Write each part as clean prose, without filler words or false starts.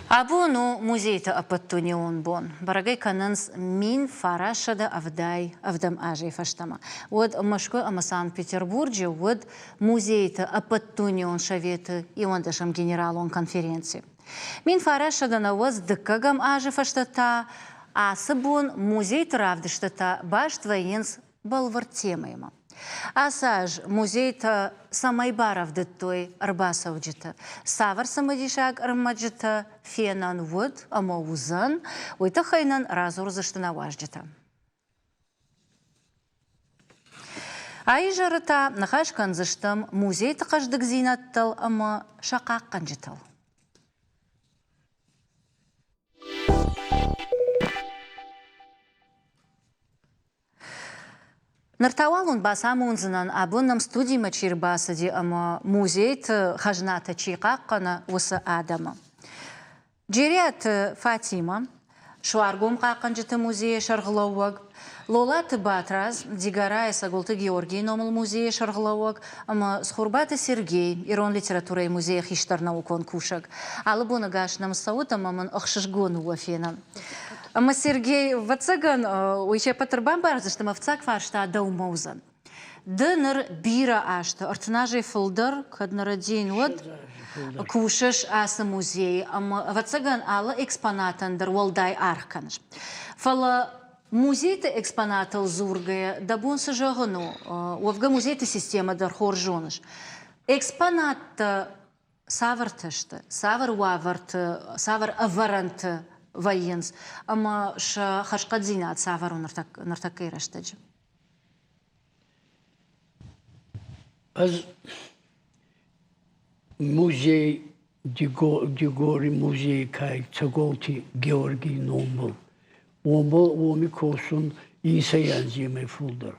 Абон у музейты ӕппӕтдунеон бон. Бӕрӕгӕй кӕнынц 1977 азӕй фӕстӕмӕ. Уӕд Мӕскуы ӕмӕ Санкт-Петербурджы уыд музейты ӕппӕтдунеон советы иуӕндӕсӕм генералон конференци. 1990 дыккӕгӕм азы фӕстӕ та ацы бон музейты равдыстытӕ баст вӕййынц бӕлвырд темӕимӕ. Ацы аз музейтӕ цӕмӕй барӕвдыдтой ӕрбацӕуджыты, цавӕр цымыдисаг ӕрмӕджытӕ фенӕн уыд ӕмӕ уыдзӕн, уый тыххӕй нын радзурдзысты нӕ уазджытӕ. А изӕры та ныхас кӕндзыстӕм музейты хъӕздыгдзинӕдтыл ӕмӕ сӕ хъахъхъӕнджытыл. Ныр та уал уын бацамондзынӕн, абон нӕм студимӕ чи рбацыди ӕмӕ музейты хӕзнатӕ чи хъахъхъӕны, уыцы адӕмы. Джериаты Фатимӕ, Суаргом хъахъхъӕнджыты музейы сӕргълӕууӕг, Лолаты Батрадз, Дигорайы Цӕголты Георгийы номыл музейы сӕргълӕууӕг ӕмӕ Цхуырбаты Сергей, ирон литературӕйы музейы хистӕр наукон кусӕг. Алы боны гас нӕм цӕут ӕмӕ мын ӕхсызгон у уӕ фенӕн. Ӕмӕ Сергей, ӕвӕццӕгӕн, уый се ппӕт ӕрбамбардзысты ӕмӕ фыццаг фарста дӕумӕ уыдзӕн. Ды ныр бирӕ азты, ӕртын азӕй фылдӕр, кӕд нӕ рӕдийын, уӕд кусыс ацы музейы ӕмӕ, ӕвӕццӕгӕн, алы экспонатӕн дӕр уӕлдай аргъ кӕныс. Фӕлӕ музейты экспонатыл дзургӕйӕ, дӕ бон цы зӕгъын у? Уӕвгӕ музейты системӕ дӕр хорз зоныс. Экспонаттӕ цавӕртӕ сты, цавӕр уавӕрты, цавӕр ӕвӕрӕнты вӕййынц ӕмӕ сӕ хӕрзхъӕддзинад цавӕр у ныртӕккӕйы рӕстӕджы? Ӕз музей Дигори музейи кӕй Цӕголти Георгий номбӕл, уомбӕл уоми косун инсӕй анземӕй фулдӕр.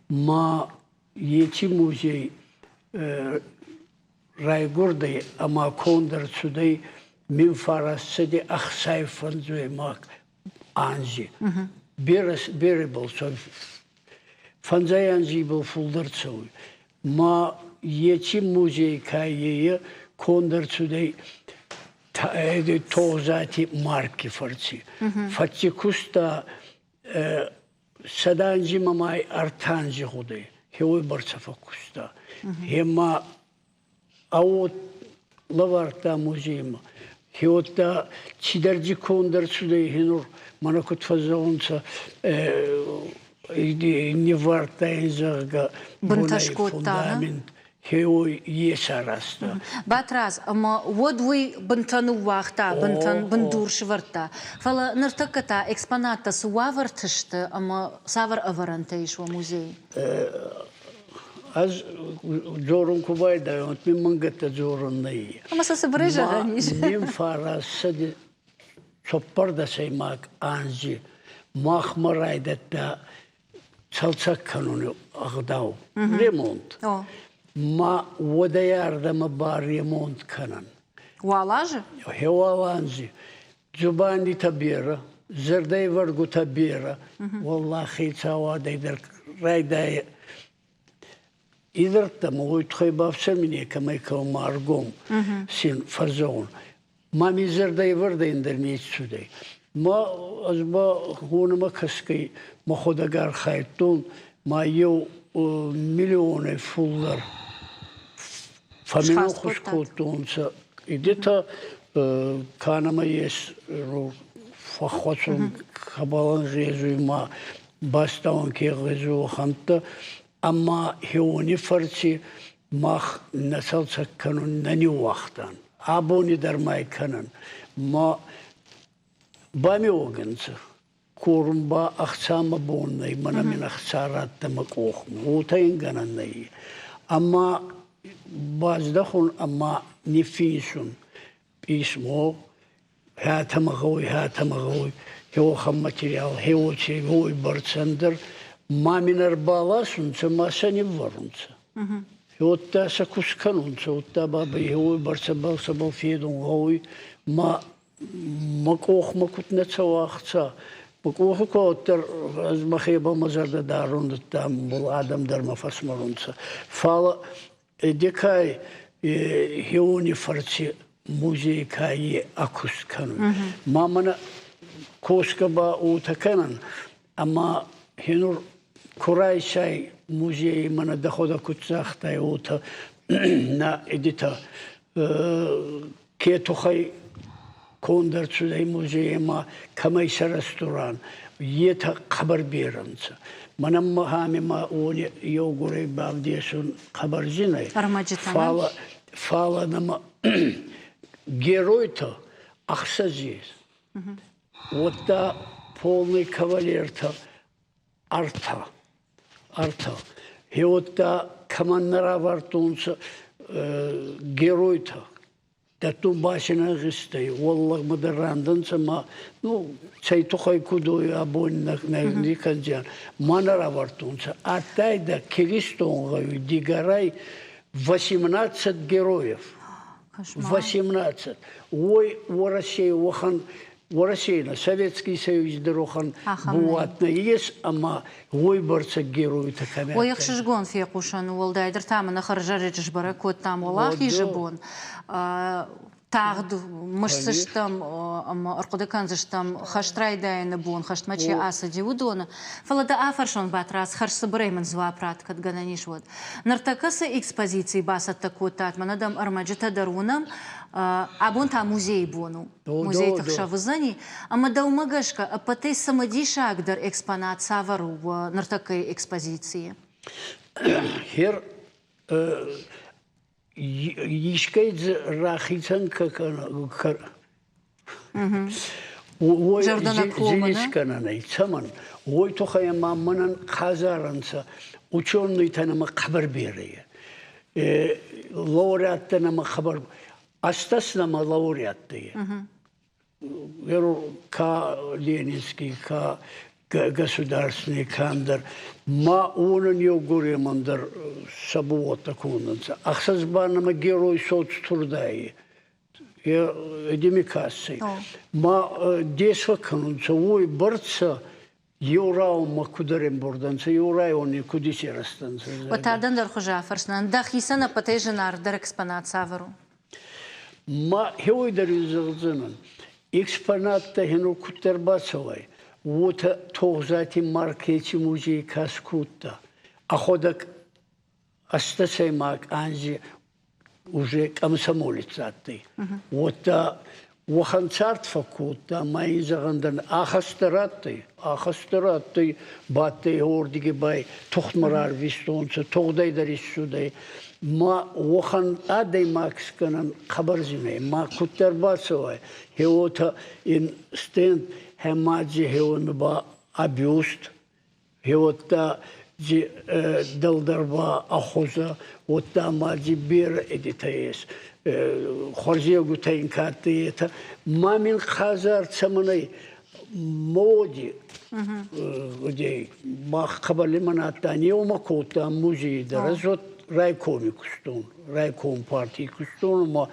Ма еци музей райгурдӕй ӕма конд ӕрцудӕй 1965 анзи. Берӕ, берӕ бӕлццон фӕндзай анзи ибӕл фулдӕр цӕуй. Ма еци музей ка е конд ӕрцудӕй Тогъзати Марки фӕрци. Фӕцци куста сӕдӕ анзи ма ӕртӕ анзи гъудӕй. Хеуой бӕрцӕ фӕккуста. Ема ауод лӕвардта музеймӕ. Хеуӕттӕ цидӕр дзи конд ӕрцудӕй хенур, мӕнӕ куд фӕззӕгъунцӕ, ниввардта ин, зӕгъгӕ, Бунтӕ скодта, фундамент хеуой исаразта. Батрадз, ӕмӕ уӕд уый бынтӕ ныууагъта, бынтӕн бындур сывӕрдта. Фӕлӕ ныртӕккӕ та экспонаттӕ цы уавӕрты сты ӕмӕ цавӕр ӕвӕрӕнтӕ ис уӕ музейы? Ӕз дзорун ку байдайон, мин мӕнгӕттӕ дзорун нӕй. Ӕма сӕ цыбырӕй зӕгъӕн ис. Мин фарасӕди цуппӕрдӕсӕймаг анзи махмӕ райдӕдта цалцӕг кӕнуни ӕгъдау, ремонт. Ма уӕдӕй ардӕмӕ ба ремонт кӕнӕн. Уал азы? Гъе уал анзи. Дзубандитӕ берӕ, зӕрдӕйвӕргутӕ берӕ. Уӕллӕх, хецауадӕй дӕр райдайа идӕрдтӕмӕ, уой туххӕй бафсӕрми некӕмӕй кӕмӕ ӕргом син фӕззӕгъун. Ма ми зӕрдӕйвӕрдӕй ӕндӕр неци цудӕй. Ма ӕз ба уонӕмӕ кӕсгӕй мӕхуӕдӕг архайдтон, ма еу миллионӕй фулдӕр фӕмминӕнхус кодтонцӕ. Идетӕ ка нӕмӕ ес, фӕххуӕцун кӕбӕл ӕнгъезуй ма бӕстӕуӕн ке гъезуй уӕхӕнттӕ ӕма хеуони фӕрци мах нӕ цалцӕг кӕнун нӕ ниууагътан. Абони дӕр ма кӕнӕн. Ма бамиуӕгӕнцӕ. Корун ба ӕхца мӕ бон нӕй, мӕнӕ мин ӕхца радтӕ мӕ къохмӕ. Уотӕ ин гӕнӕн нӕй. Ӕма баздӕхун ӕма ниффинсун письмо, хӕтӕмӕ гъӕуй, хӕтӕмӕ гъӕуй, хеуӕхӕн материал, хеуоци уой бӕрцӕндӕр ма мин ӕрбаласунцӕ, ма сӕ ниввӕрунцӕ. Уодта сӕ ку скӕнунцӕ, уодта бабӕй уой бӕрцӕбӕл цӕбӕл федун гъӕуй, ма мӕ къохмӕ куд нӕ цӕуа ӕхца. Мӕ къохи ку уӕддӕр ӕз мӕхебӕл мӕ зӕрдӕ дарун, адӕм дӕр мӕ фӕсмӕрунцӕ. Фал Эдекай хеуони фӕрци. музей ка акуст кӕнуй. Ма мӕнӕ косгӕ ба уотӕ кӕнӕн, ӕма хенур ку райсай музейи мӕнӕ дӕхуӕдӕг куд загътай, уотӕ нӕ эдитӕ ке туххӕй конд ӕрцудӕй музей ӕма кӕмӕй сӕрӕстуран, етӕ хъӕбӕр берӕ нцӕ. Мӕнӕн ами ма уони еугурӕй бавдесун хъӕбӕр зин ӕй. Фал, фал нӕмӕ геройтӕ ӕхсӕз ес. Уӕдта полный кавалертӕ ӕртӕ. Ӕртӕ. Гьеуӕдта кӕмӕн нӕ равардтонцӕ геройтӕ, дӕттун ба син ӕнгъизтӕй, уӕллагмӕ дӕр рандӕнцӕ ма, ну, цӕй туххӕй куд уой абони нӕ никӕндзиан, ма нӕ равардтонцӕ. Адтайдӕ Киристонгъӕуи Дигорай 18 героев. 18. Уой Уӕрӕсей уӕхӕн Уӕрӕсей нӕ, Советский Союз дӕр уӕхӕн бууат нӕййес ӕма уойбӕрцӕ геройтӕ кӕмӕ Уой ӕхсызгон фехъусӕн, уӕлдайдӕр та мӕнӕ хӕрзӕрӕджы сбӕрӕг кодтам Уӕлахизы бон. Тагъд мысдзыстӕм ӕмӕ ӕрхъуыды кӕндзыстӕм хӕст райдайыны бон, хӕстмӕ чи ацыди, уыдоны. Фӕлӕ дӕ афӕрсон, Батрадз, хӕрзцыбырӕй мын дзуапп ратт, кӕд гӕнӕн ис, уӕд. Ныртӕккӕ цы экспозици бацӕттӕ кодтат, мӕнӕ дӕм ӕрмӕджытӕ дӕр уынӕм, абон та музейы бон у. Музейты хсӕв уыдзӕни. Ӕмӕ дӕумӕ гӕсгӕ ӕппӕтӕй цымыдисагдӕр экспонат цавӕр у ныртӕккӕйы экспозицийы? Хер искӕй дзы рахицӕн уой зинискӕнӕнӕй цӕмӕн? Уой туххӕй ма мӕнӕн хъазар ӕнцӕ ученыйтӕн ӕма хъӕбӕр берӕ. Лауреаттӕн ӕма хъӕбӕр ӕстӕс нӕма лауреаттӕ. Ка Ленинский, ка государственный кандӕр, ма уонӕн еугуремӕн дӕр сӕ бууӕттӕ кондӕнцӕ. Ӕхсӕз ба нӕмӕ герой соцтрудайи демикасси. Ма десвӕ кӕнунцӕ уой бӕрцӕ еу рауӕнмӕ куд ӕрӕмбурдӕнцӕ, еу райони куд исерӕзтӕнцӕ. Уотӕ дӕн дӕр хузӕ фӕрснӕн. Дӕхицӕн ӕппӕтӕй зынаргъдӕр экспонат цавӕр у? Ма хеуой дӕр ин зӕгъдзӕнӕн, экспонаттӕ хенур куддӕр бацӕуай, уотӕ Тогъзати Маркети музей ка скодта, ӕхуӕдӕг ӕстӕсӕймаг анзи уже комсомолец адтӕй. Уӕдта уӕхӕн цард фӕккодта, ма ин зӕгъӕн дӕр ахӕстдӕр адтӕй, ахӕстдӕр адтӕй, бадтӕй уордиги бай тухтмӕ рарвистонцӕ, тугъдӕй дӕр иссудӕй. Ма уӕхӕн адӕймаг скӕнӕн хъӕбӕр зин ӕй. Ма куддӕр бацӕуай, хе уотӕ ин стенд хемадзи хеуони ба ӕ бюст Гъеуӕдта дӕлдӕр ба ӕххузӕ, уӕдта ма дзи берӕ эдитӕ ес. Хуӕрзеугутӕ ин ка адтӕй, етӕ. Ма мин хъазар цӕмӕн ӕй моди гъудей. Мах хъӕбӕр лимӕн адтан, еумӕ кодтан музейи дӕр. Ӕз вот райкоми кустон, райком партий кустон ӕма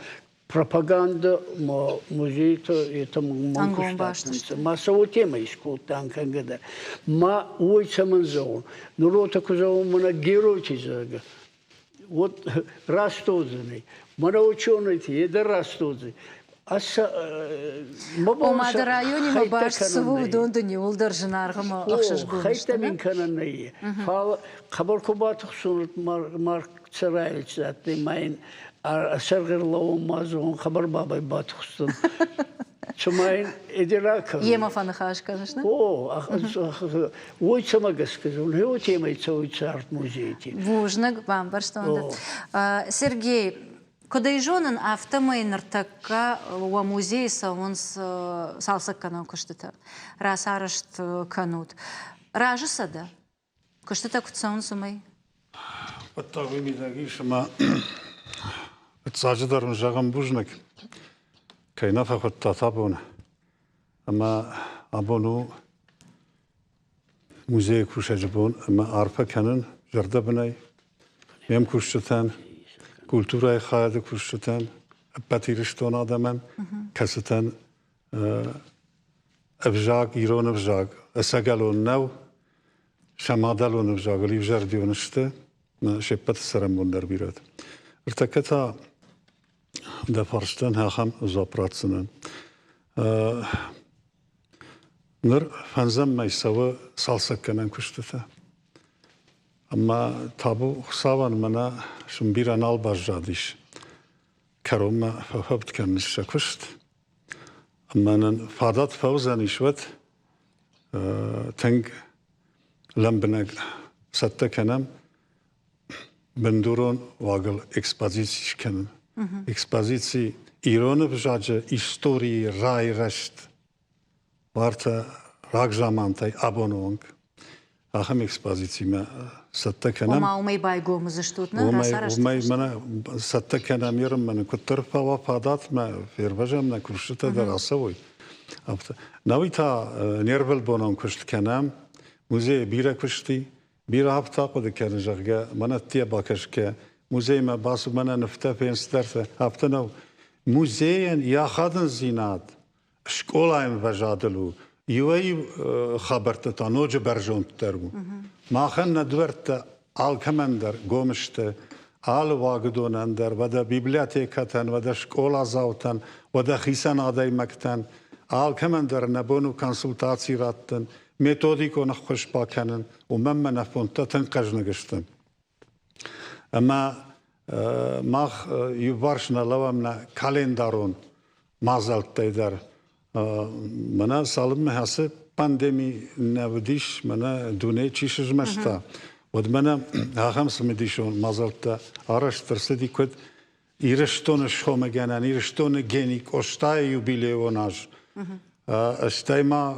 пропаганда ма музейты это мӕн куыстатӕнцӕ. Ма сӕ уотемӕ искодтан кӕнгӕ дӕр. Ма уой цӕмӕн зӕгъун? Нур уотӕ ку зӕгъун, мӕнӕ геройти зӕгъгӕ. Вот раст уодзӕнӕй. Мӕнӕ ученыйти, е дӕр раст уодзӕй. Ома дӕ районимӕ баст цы у, уыдон дын иууылдӕр зынаргъ ӕмӕ ӕхсызгон сты. Хӕйттӕ мин кӕнӕн нӕййе. Фал хъӕбӕр ку батухсун, Марк Цӕраевич адтӕй, ма ин сӕргълӕууӕн ма зӕгъун, хъӕбӕр бабӕй батухстӕн. Цума ин эди ракӕнун. Йемӕ фӕныхас кӕныс, нӕ? О, уой цӕмӕ гӕсгӕ зӕгъун, гъе темӕй цӕуй цард музейти. Бузныг, бамбӕрстон дӕ. Сергей, куыд ӕй зонын, афтӕмӕй ныртӕккӕ уӕ музейы цӕуынц цалцӕггӕнӕн куыстытӕ. Рацарӕзт кӕнут. Разы сӕ дӕ? Куыстытӕ куыд цӕуынц, уымӕй? Хъуыддаг уый мидӕг ис, ӕмӕ фыццаджыдӕр уын зӕгъӕм бузныг, кӕй нӕ фӕхуыдтат абон. Ӕмӕ абон у музейы кусӕджы бон ӕмӕ арфӕ кӕнын зӕрдӕбынӕй ме мкусджытӕн, культурӕйы хайады кусджытӕн, ӕппӕт Ирыстоны адӕмӕн, кӕцытӕн ӕвзаг, ирон ӕвзаг ӕцӕгӕлон нӕу, сӕ мадӕлон ӕвзагыл иузӕрдион сты, се ппӕты цӕрӕнбон дӕр бирӕты. Ӕртӕккӕ та Дӕ фарстӕн ахӕм дзуапп ратдзынӕн. Ныр фӕндзӕм мӕй цӕуы цалцӕггӕнӕн куыстытӕ. Ӕмӕ табу Хуыцауӕн мӕнӕ сын бирӕ нал баззадис. Кӕронмӕ фӕфӕпд кӕнынц сӕ куыст. Ӕмӕ нын фадат фӕуыдзӕнис уӕд тынг лӕмбынӕг цӕттӕ кӕнӕм бындурон уагыл экспозици скӕнын. Экспозици ирон ӕвзаджы историйы райрӕзт уартӕ рагзамантӕй абоны онг. Ахӕм экспозицимӕ цӕттӕ кӕнӕм. Ома уымӕй байгом уыдзыстут, нӕ? Уымӕй мӕнӕ цӕттӕ кӕнӕм ерын мӕнӕ куыддӕр фӕуа фадатмӕ фервӕзӕм нӕ куыстытӕ дӕр ацӕуой. Афтӕ. Науи та не рвылбонон куыст кӕнӕм. Музейы бирӕ куыст и. Бирӕ афтӕ ахъуыды кӕны, зӕгъгӕ, мӕнӕ ӕддейӕ бакӕсгӕ, музеймӕ бацу, мӕнӕ нывтӕ фен цыдӕртӕ. Афтӕ нӕу. Музейӕн йӕ ахадындзинад скъолайы ӕмвӕзадыл у, иуӕй-иу хабӕрттӕ та ноджы бӕрзонддӕр у. Махӕн нӕ дуӕрттӕ алкӕмӕн дӕр гом сты, алы уагдонӕн дӕр, уӕдӕ библиотекӕтӕн, уӕдӕ скъоладзаутӕн, уӕдӕ хицӕн адӕймӕгтӕн. Алкӕмӕн дӕр нӕ бон у консультаци раттын, методикон ӕххуыс бакӕнын, уымӕн мӕ нӕ фондтӕ тынг хъӕзныг сты. Ӕмӕ мах иуварс нӕ лӕууӕм нӕ календарон мадзӕлттӕй дӕр. Мӕнӕ цалынмӕ ацы пандеми нӕ уыдис, мӕнӕ дуне чи сызмӕста, уӕд мӕнӕ ахӕм цымыдисон мадзӕлттӕ арӕзт ӕрцыди куыд Ирыстоны схъомылгӕнӕн, Ирыстоны гений Къостайы юбилейон аз. Стӕй ма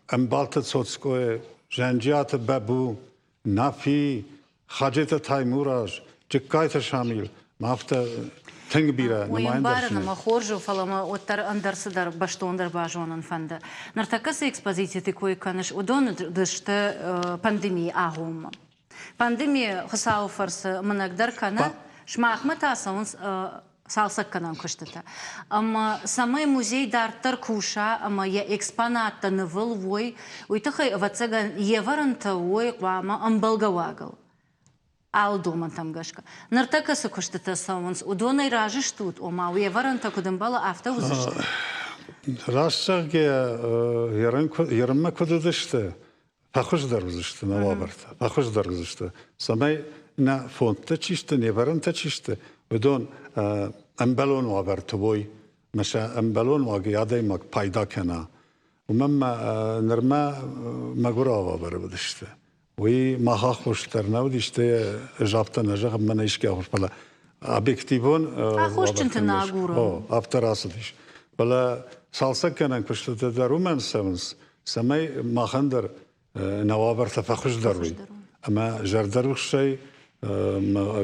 Ӕмбалты Цоцкойы, Зӕнджиаты Бӕбу, Нафи, Хаджеты Таймураз, Джыккайты Шамил, ма афтӕ тынг бирӕ Уый ӕмбарын ӕмӕ хорз у, фӕлӕ мӕ уӕддӕр ӕндӕр цыдӕр бӕстондӕр базонын фӕнды. Ныртӕккӕ цы экспозициты кой кӕныс, уыдон сты пандемийы агъоммӕ. Пандеми Хуыцауы фӕрцы мынӕгдӕр кӕны, сымахмӕ та цӕуынц цалцӕггӕнӕн куыстытӕ. Ӕмӕ цӕмӕй музей дарддӕр куса ӕмӕ йӕ экспонаттӕ нывыл уой, уый тыххӕй, ӕвӕццӕгӕн, йе вӕрӕнтӕ уой хъуамӕ ӕмбӕлгӕ уагыл. Алы домӕнтӕм гӕсгӕ. Ныртӕккӕ цы куыстытӕ цӕуынц, уыдонӕй разы стут, ома уе вӕрӕнтӕ куыд ӕмбӕлы, афтӕ уыдзысты? Раст зӕгъгӕйӕ, ерынмӕ куыд уыдысты, фӕхуыздӕр уыдзысты нӕ уавӕртӕ, фӕхуыздӕр уыдзысты, цӕмӕй нӕ фондтӕ чи сты, не вӕрӕнтӕ чи сты, уыдон ӕмбӕлон уавӕрты уой, ӕмӕ сӕ ӕмбӕлон уагӕй адӕймаг пайда кӕна. Уымӕн ма нырма мӕгуырау уавӕры уыдысты. Уый мах аххос дӕр нӕ уыдис, ӕз афтӕ нӕ зӕгъын, мӕнӕ искӕй аххос, фӕлӕ объективон Аххосджынты нӕ агурын. О, афтӕ рацыдис. Фӕлӕ цалцӕггӕнӕн куыстытӕ дӕр уымӕн цӕуынц, цӕмӕй махӕн дӕр нӕ уавӕртӕ фӕхуыздӕр уой. Ӕмӕ зӕрдӕрухсӕй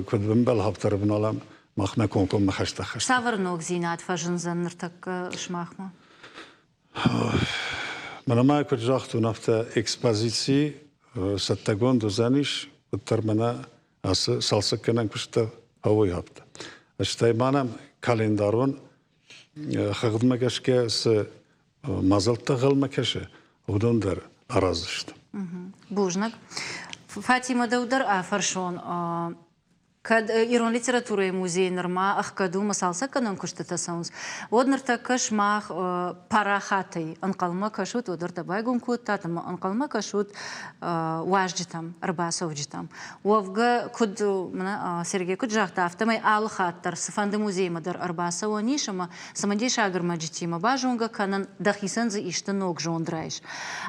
куыд ӕмбӕлы, ӕвналӕм, мах нӕ комкоммӕ хӕстӕ хӕстӕ. Цавӕр ногдзинад фӕзындзӕн ныртӕккӕ сымахмӕ? Мӕнӕ ма куыд загътон, афтӕ экспозици цӕттӕгонд уыдзӕнис, уӕддӕр мӕнӕ ацы цалцӕггӕнӕн куысттӕ фӕуой афтӕ. Стӕй ма нӕм календарон хыгъдмӕ гӕсгӕ цы мадзӕлттӕ ӕнхъӕлмӕ кӕсы, уыдон дӕр араздзысты. Бузныг. Фатимӕ, дӕу дӕр афӕрсон, кӕд ирон литературӕйы музей нырма ӕхгӕд у ӕмӕ цалцӕггӕнӕн куыстытӕ цӕуынц, уӕд ныртӕккӕ сымах парахатӕй ӕнхъӕлмӕ кӕсут, уӕддӕр байгом кодтат ӕмӕ ӕнхъӕлмӕ кӕсут уазджытӕм, ӕрбацӕуджытӕм. Уӕвгӕ, куыд Сергей куыд загъта, афтӕмӕй алы хатт дӕр цыфӕнды музеймӕ дӕр ӕрбацӕуӕн ис ӕмӕ цымыдисаг ӕрмӕджытимӕ базонгӕ кӕнын, дӕхицӕн дзы исты ног зонд райс.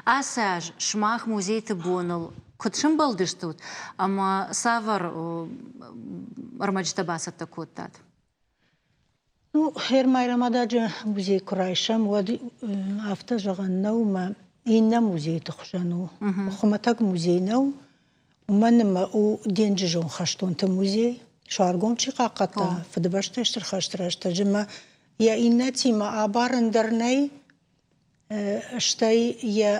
Ацы аз сымах музейты боныл куыд сӕмбӕлдыстут ӕмӕ цавӕр ӕрмӕджытӕ бацӕттӕ кодтат? Ну, Хермайрамададжы музей куы райсӕм, уӕд афтӕ зӕгъӕн нӕу, мӕ иннӕ музейты хуызӕн у. Хуымӕтӕг музей нӕу, уымӕн ӕмӕ у денджызон хӕстонты музей, Суаргом чи хъахъхъӕдта Фыдыбӕстӕйы Стыр хӕсты рӕстӕджы ӕмӕ йӕ иннӕтимӕ абарӕн дӕр нӕй, стӕй йӕ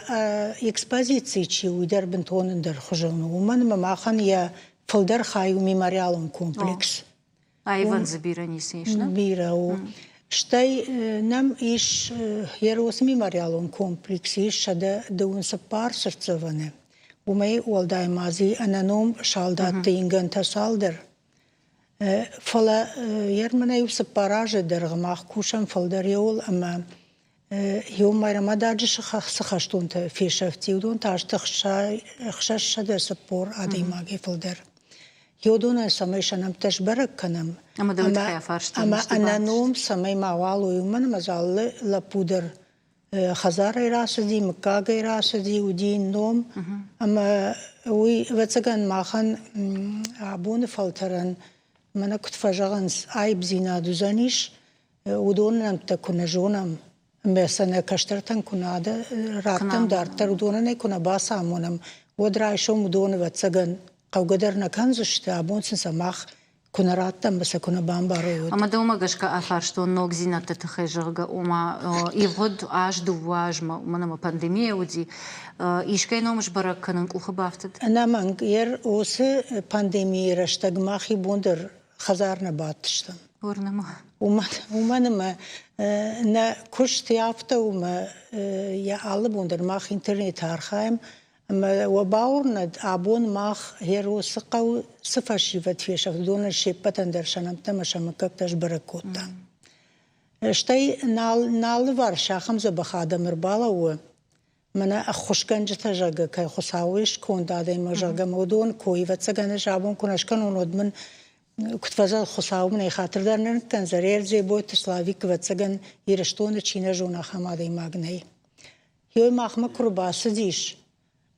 экспозици чи у, уый дӕр бынтон ӕндӕрхуызон у, уымӕн ӕмӕ махӕн йӕ фылдӕр хай у мемориалон комплекс. Аивӕн дзы бирӕ ницы ис, нӕ? Бирӕ у. Стӕй нӕм ис Еросы мемориалон комплекс ис 124 цыртдзӕвӕны. Уымӕй уӕлдай ма дзы ӕнӕном салдатты ингӕнтӕ цалдӕр. Фӕлӕ ермӕнӕ иу цыппар азы дӕргъы мах кусӕм фылдӕр еуыл ӕмӕ еу Майрӕмададжы цы хӕстонтӕ фесӕфти, уыдон та сты 640 адӕймагӕй фылдӕр. Уыдонӕн цӕмӕй сӕ нӕмттӕ сбӕрӕг кӕнӕм ӕмӕ ӕнӕном цӕмӕй мауал уой, уымӕн ӕмӕ дзы алы лӕппу дӕр хӕдзарӕй рацыди, мыггагӕй рацыди, уыди йын ном. Ӕмӕ уый, ӕвӕццӕгӕн, махӕн абоны фӕлтӕрӕн, мӕнӕ куыд фӕзӕгъынц, аипдзинад уыдзӕнис, уыдоны нӕмттӕ куы нӕ зонӕм, ӕмӕ сӕ нӕ кӕстӕртӕн куы нӕ раттӕм дарддӕр, уыдонӕн ӕй куы нӕ бацамонӕм, уӕд райсом уыдон, ӕвӕццӕгӕн, хъӕугӕ дӕр нӕ кӕндзысты, абон сын сӕ мах куы нӕ раттӕм ӕмӕ сӕ куы нӕ бамбарой, уӕд. Ӕмӕ дӕумӕ гӕсгӕ афарстон ногдзинӕдты тыххӕй, зӕгъгӕ, ома ивгъуыд аз, дыууӕ азмӕ, уымӕн ӕмӕ пандемия уыди, искӕй ном сбӕрӕг кӕнын къухы бафтыд? Ӕнӕмӕнг, ер уыцы пандемийы рӕстӕг мах иу бон дӕр хӕдзар нӕ бадтыстӕм. Уырны мӕ. Уымӕн ӕмӕ нӕ куыст афтӕ у, ӕмӕ йӕ алы бон дӕр мах интернеты архайӕм, Ӕмӕ уӕ бауырнӕд, абон мах Геросы хъӕуы цы фӕсивӕд фесӕфт, уыдонӕн се ппӕтӕн дӕр сӕ нӕмттӕ ӕмӕ сӕ мыггӕгтӕ сбӕрӕг кодтам. Стӕй нал, алыварс ахӕм дзӕбӕх адӕм ӕрбалӕууы, мӕнӕ ӕххуысгӕнджытӕ, зӕгъгӕ, кӕй Хуыцауы сконд адӕймаг, зӕгъгӕ, ӕмӕ уыдон кой, ӕвӕццӕгӕн, ӕз абон куы нӕ скӕнон, уӕд мын куыд фӕзӕгъы, Хуыцау мын ӕй хатыр дӕр нӕ ныккӕндзӕн. Ердзебойты Славик, ӕвӕццӕгӕн, Ирыстоны чи нӕ зоны, ахӕм адӕймаг нӕй. Йой махмӕ куы рбацыдис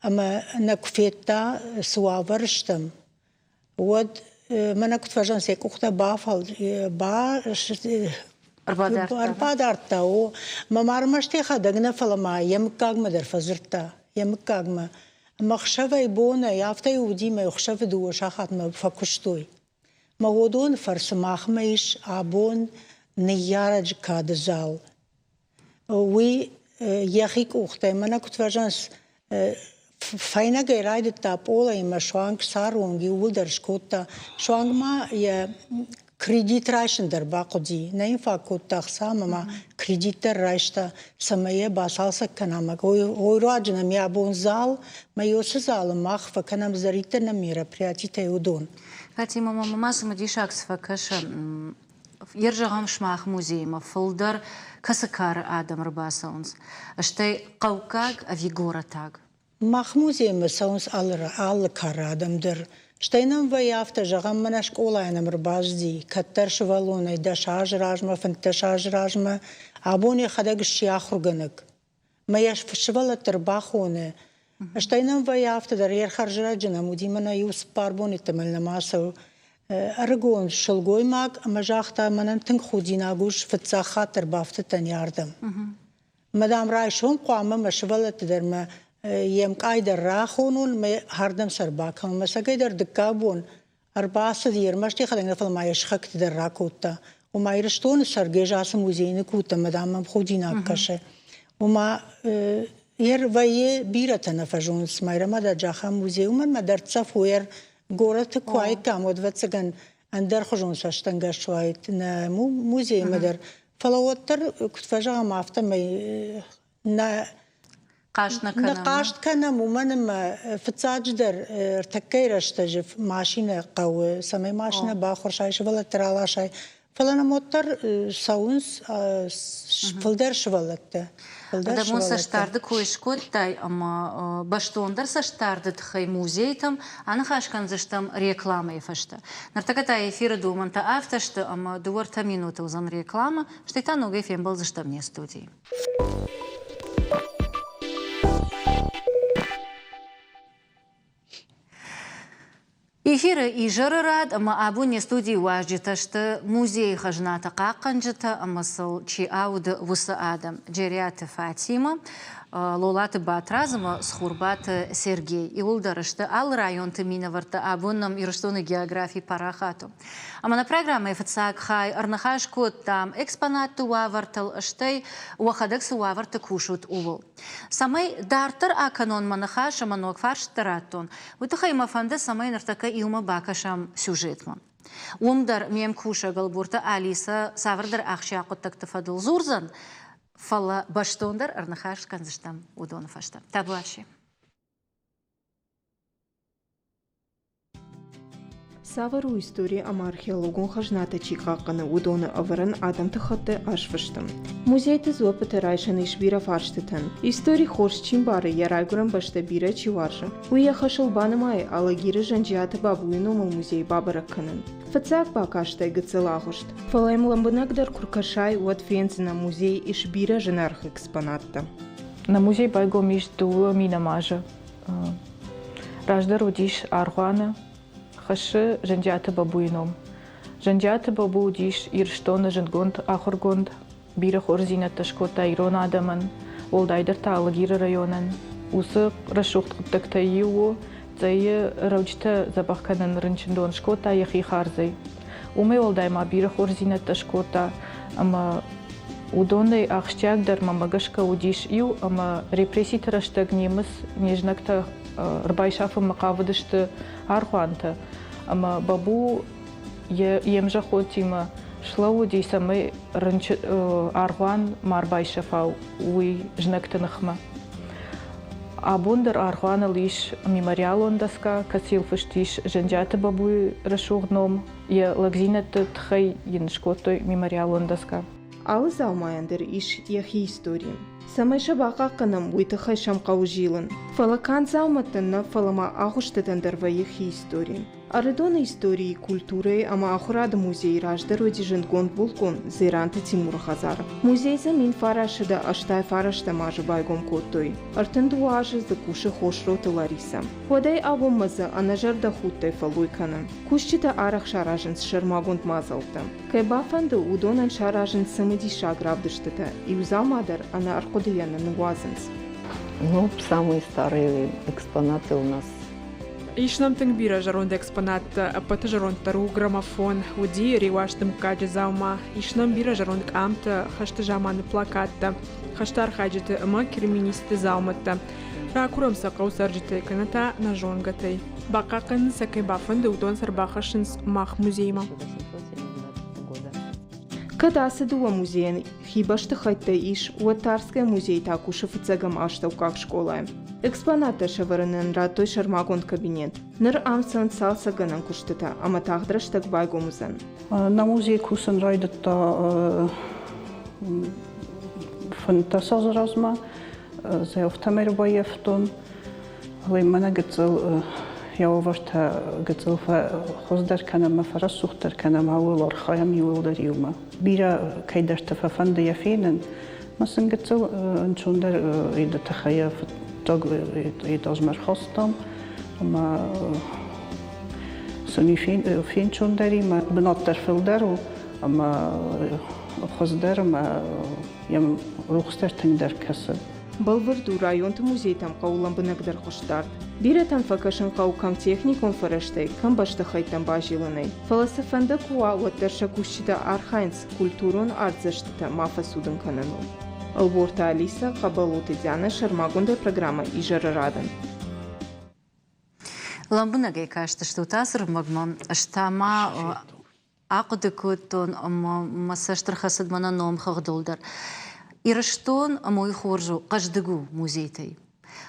ӕмӕ нӕ куы федта, цы уавӕры стӕм, уӕд мӕнӕ куыд фӕзӕгъынц, йӕ къухтӕ бафӕл ба ӕрбадардта. О, мӕ ма ӕрмӕст йӕхӕдӕг нӕ, фӕлӕ ма йӕ мыггагмӕ дӕр фӕдзырдта, йӕ мыггагмӕ. Ӕмӕ ӕхсӕвӕй-бонӕй, афтӕ уыди, мӕ ӕхсӕвы дыууӕ сахатмӕ фӕкуыстой. Мӕ уыдоны фӕрцы махмӕ ис абон ныййарӕджы кады зал. Уый йӕхи къухтӕй, мӕнӕ куыд фӕзӕгъынц, фӕйнӕгӕй райдыдта пъолӕимӕ суанг цары онг иууылдӕр скодта. Суанг ма йӕ кредит райсын дӕр бахъуыди. Нӕ йын фаг кодта ӕхца ӕмӕ ма кредит дӕр райста, цӕмӕй йӕ бацалцӕг кӕна. Ӕмӕ уый руаджы нӕм йӕ абон зал, мӕ уыцы залы мах фӕкӕнӕм цыдӕриддӕр нӕ мероприятитӕй, уыдон. Фатимӕ, мӕ цымыдисаг цы фӕкӕсы, Йе зӕгъӕм, сымах музеймӕ фылдӕр кӕцы кары адӕм ӕрбацӕуынц, стӕй хъӕуккаг ӕви горӕтаг? Мах музеймӕ цӕуынц алы кары адӕм дӕр. Стӕй нӕм вӕййы афтӕ, зӕгъӕм, мӕнӕ скъолайӕ нӕм ӕрбацыди, кӕддӕр сывӕллонӕй дӕс азы размӕ, фынддӕс азы размӕ, абон йӕхӕдӕг сси ахуыргӕнӕг. Мӕ йӕ сывӕллӕтты ӕрбахоны. Стӕй нӕм вӕййы афтӕ дӕр, йе рхӕрзӕрӕджы нӕм уыди мӕнӕ иу цыппар боны йеддӕмӕ нӕма цӕуы ӕрыгон сылгоймаг ӕмӕ загъта, мӕнӕн тынг худинаг ус, фыццаг хатт ӕрбафтыдтӕн йӕ ардӕм. Мӕ, дам, райсом хъуамӕ мӕ сывӕллӕтты дӕр мӕ йе мкъай дӕр рахонон, мӕ ардӕм сӕ ӕрбакӕнон. Мӕ цӕгӕйдӕр дыккаг бон ӕрбацыд, йе рмӕст йӕхӕдӕг нӕ, фӕлӕ ма йӕ сыхӕгты дӕр ракодта. Ома Ирыстоны цӕргӕс ацы музейы ныккодта ӕмӕ, дам, мӕм худинаг кӕсы. Ома ер вӕййы бирӕтӕ нӕ фӕзонынц Майрӕмададжы ахӕм музей, уымӕн мӕ дӕрддзӕф у ер горӕты куы уаиккам, уӕд, ӕвӕццӕгӕн, ӕндӕрхуызон цӕстӕнгас уаид нӕ музеймӕ дӕр. Фӕлӕ уӕддӕр, куыд фӕзӕгъӕм, афтӕмӕй нӕ хъаст нӕ кӕнӕм. Нӕ хъаст кӕнӕм, уымӕн ӕмӕ фыццаджыдӕр ӕртӕккӕйы рӕстӕджы машинӕ хъӕуы, цӕмӕй машинӕ баххуырсай, сывӕллӕтты раласай. Фӕлӕ нӕм уӕддӕр цӕуынц фылдӕр сывӕллӕттӕ. Адӕмон цӕстдарды кой скодтай ӕмӕ бӕстондӕр цӕстдарды тыххӕй музейтӕм аныхас кӕндзыстӕм рекламӕйы фӕстӕ. Ныртӕккӕ та эфиры домӕнтӕ афтӕ сты, ӕмӕ дыууӕ-ӕртӕ минуты уыдзӕн рекламӕ, стӕй та ногӕй фембӕлдзыстӕм не студийы. Эфиры изӕры рад ӕмӕ абон не студийы уазджытӕ сты музейы хӕзнаты хъахъхъӕнджытӕ ӕмӕ сыл чи ауды, уыцы адӕм. Джериаты Фатимӕ, Лолаты Батрадз ӕмӕ Цхуырбаты Сергей. Иуылдӕр сты алы районты минӕвӕрттӕ. Абон нӕм Ирыстоны географи парахат у. Ӕмӕ нӕ программӕйы фыццаг хай ӕрныхас кодтам экспонатты уавӕртыл, стӕй уӕхӕдӕг цы уавӕрты кусут, ууыл. Цӕмӕй дарддӕр акӕнон мӕ ныхас ӕмӕ ног фарстытӕ раттон, уый тыххӕй мӕ фӕнды, цӕмӕй ныртӕккӕ иумӕ бакӕсӕм сюжетмӕ. Уым дӕр ме мкусӕг Ӕлборты Алисӕ цавӕрдӕр ахсджиаг хъуыддӕгты фӕдыл дзурдзӕн, фӕлӕ бӕстондӕр ӕрныхас кӕндзыстӕм уыдоны фӕстӕ. Табуафси. Цавӕр у истори ӕмӕ археологон хӕзнатӕ чи хъахъхъӕны, уыдоны ӕвӕрӕн адӕмты хатты азфысты. Музейты дзуӕппытӕ райсӕн ис бирӕ фарстытӕн. Истори хорз чи мбары, йӕ райгуырӕн бӕстӕ бирӕ чи уарзы, уый йӕ хӕсыл банымайы Алагиры Зӕнджиаты Бабуйы номыл музей бабӕрӕг кӕнын. Фыццаг бакастӕй гыццыл агъуыст. Фӕлӕ йӕм лӕмбынӕгдӕр куы ркӕсай, уӕд фендзынӕ, музейы ис бирӕ зынаргъ экспонаттӕ. Нӕ музей байгом ис 2000 азы. Раздӕр уыдис аргъуаны, хӕссы Зӕнджиаты Бабуйы ном. Зӕнджиаты Бабу уыдис Ирыстоны зындгонд ахуыргонд, бирӕ хорздзинӕдтӕ скодта ирон адӕмӕн, уӕлдайдӕр та Алагиры районӕн. Уыцы рӕсугъд хъуыддӕгтӕй иу у, Цъӕйы рӕуджытӕ дзӕбӕх кӕнын рынчындон скодта йӕхи хардзӕй. Уымӕй уӕлдай ма бирӕ хорздзинӕдтӕ скодта ӕмӕ уыдонӕй ахсджиагдӕр мӕнмӕ гӕсгӕ уыдис иу, ӕмӕ репресситы рӕстӕг немыц не знӕгтӕ ӕрбайсафынмӕ хъавыдысты аргъуантӕ. Ӕмӕ Бабу йе мзӕххонтимӕ слӕууыди, цӕмӕй аргъуан ма ӕрбайсӕфа, уый знӕгты ныхмӕ. Абон дӕр аргъуаныл ис мемориалон доска, кӕцыйыл фыст ис Зӕнджиаты Бабуйы рӕсугъд ном. Йӕ лӕгдзинӕдты тыххӕй йын скодтой мемориалон доска. Алы дзаумайӕн дӕр ис йӕхи истори. Цӕмӕй сӕ бахъахъхъӕнӕм, уый тыххӕй сӕм хъӕуы зилын. Фӕлӕ канд дзаумӕттӕн нӕ, фӕлӕ ма агъуыстытӕн дӕр вӕййы хи истори. Ӕрыдоны историйы, культурӕйы ӕмӕ ахуырады музейы раздӕр уыди зындгонд булкъон Дзеранты Тимуры хӕдзар. Музей дзы 1989 азы байгом кодтой. 32 азы дзы кусы Хосроты Ларисӕ. Уӕдӕй абонмӕ дзы ӕнӕзӕрдӕхудтӕй фӕллой кӕны. Кусджытӕ арӕх саразынц сӕрмагонд мадзӕлттӕ. Кӕй бафӕнды, уыдонӕн саразынц цымыдисаг равдыстытӕ, иу дзаума дӕр ӕнӕ ӕрхъуыдыйӕ нӕ ныууадзынц. Ну, самые старые экспонаты у нас. Ис нӕм тынг бирӕ зӕронд экспонаттӕ. Ӕппӕты зӕронддӕр у граммофон, уыди Реуазты мыггаджы дзаума. Ис нӕм бирӕ зӕронд къамтӕ, хӕсты заманы плакаттӕ, хӕсты архайджыты ӕмӕ керменистты дзаумӕттӕ. Ракурӕм сӕ хъӕуы цӕрджытӕй кӕнӕ та нӕ зонгӕтӕй. Бахъахъхъӕнын сӕ кӕй бафӕнды, уыдон сӕ ӕрбахӕссынц мах музеймӕ. Кӕд ацы дыууӕ музейӕн хи бӕстыхӕйттӕ ис, уӕд Тарскӕйы музей та кусы фыццӕгӕм астӕуккаг скъолайы. Экспонаттӕ сӕвӕрынӕн радтой сӕрмагонд кабинет. Ныр ам цӕуынц цалцӕггӕнӕн куыстытӕ ӕмӕ тагъд рӕстӕг байгом уыдзӕн. Нӕ музей кусын райдыдта 15 азы размӕ. Зӕгътӕм ӕрбаййӕфтон. Фӕлӕ мӕнӕ гыццыл йӕ уавӕртӕ гыццыл фӕхуыздӕр кӕнӕм ӕмӕ фӕрӕсугъддӕр кӕнӕм, ауыл архайӕм иууылдӕр иумӕ. Бирӕ кӕйдӕрты фӕфӕнды йӕ фенын, ӕмӕ сын гыццыл ӕнцондӕр йӕ тыххӕй йӕ фыццаг этажмӕ ӕрхастам ӕмӕ сын фенцондӕр и, мӕ бынат дӕр фылдӕр у ӕмӕ хуыздӕр ӕмӕ йӕм рухс дӕр тынгдӕр кӕсы. Бӕлвырд у, районты музейтӕм хъӕуы лӕмбынӕгдӕр хъусдард. Бирӕтӕм фӕкӕсын хъӕуы кӕм техникон фӕрӕзтӕй, кӕм бӕстыхӕйттӕм базилынӕй. Фӕлӕ цы фӕнды куы уа, уӕддӕр сӕ кусджытӕ архайынц культурон артдзӕстытӕ ма фӕцудын кӕныныл. Ӕлборты Алисӕ, Хъӕбӕлоты Дианӕ сӕрмагондӕй программӕ «Изӕры рад-ӕн». Лӕмбынӕгӕй кастыстут ацы рмӕгмӕ, ӕз та ма Ахъуыды кодтон ӕмӕ мӕ цӕст ӕрхӕцыд мӕнӕ номхыгъдыл дӕр. Ирыстон ӕмӕ уый хорз у, хъӕздыг у музейтӕй.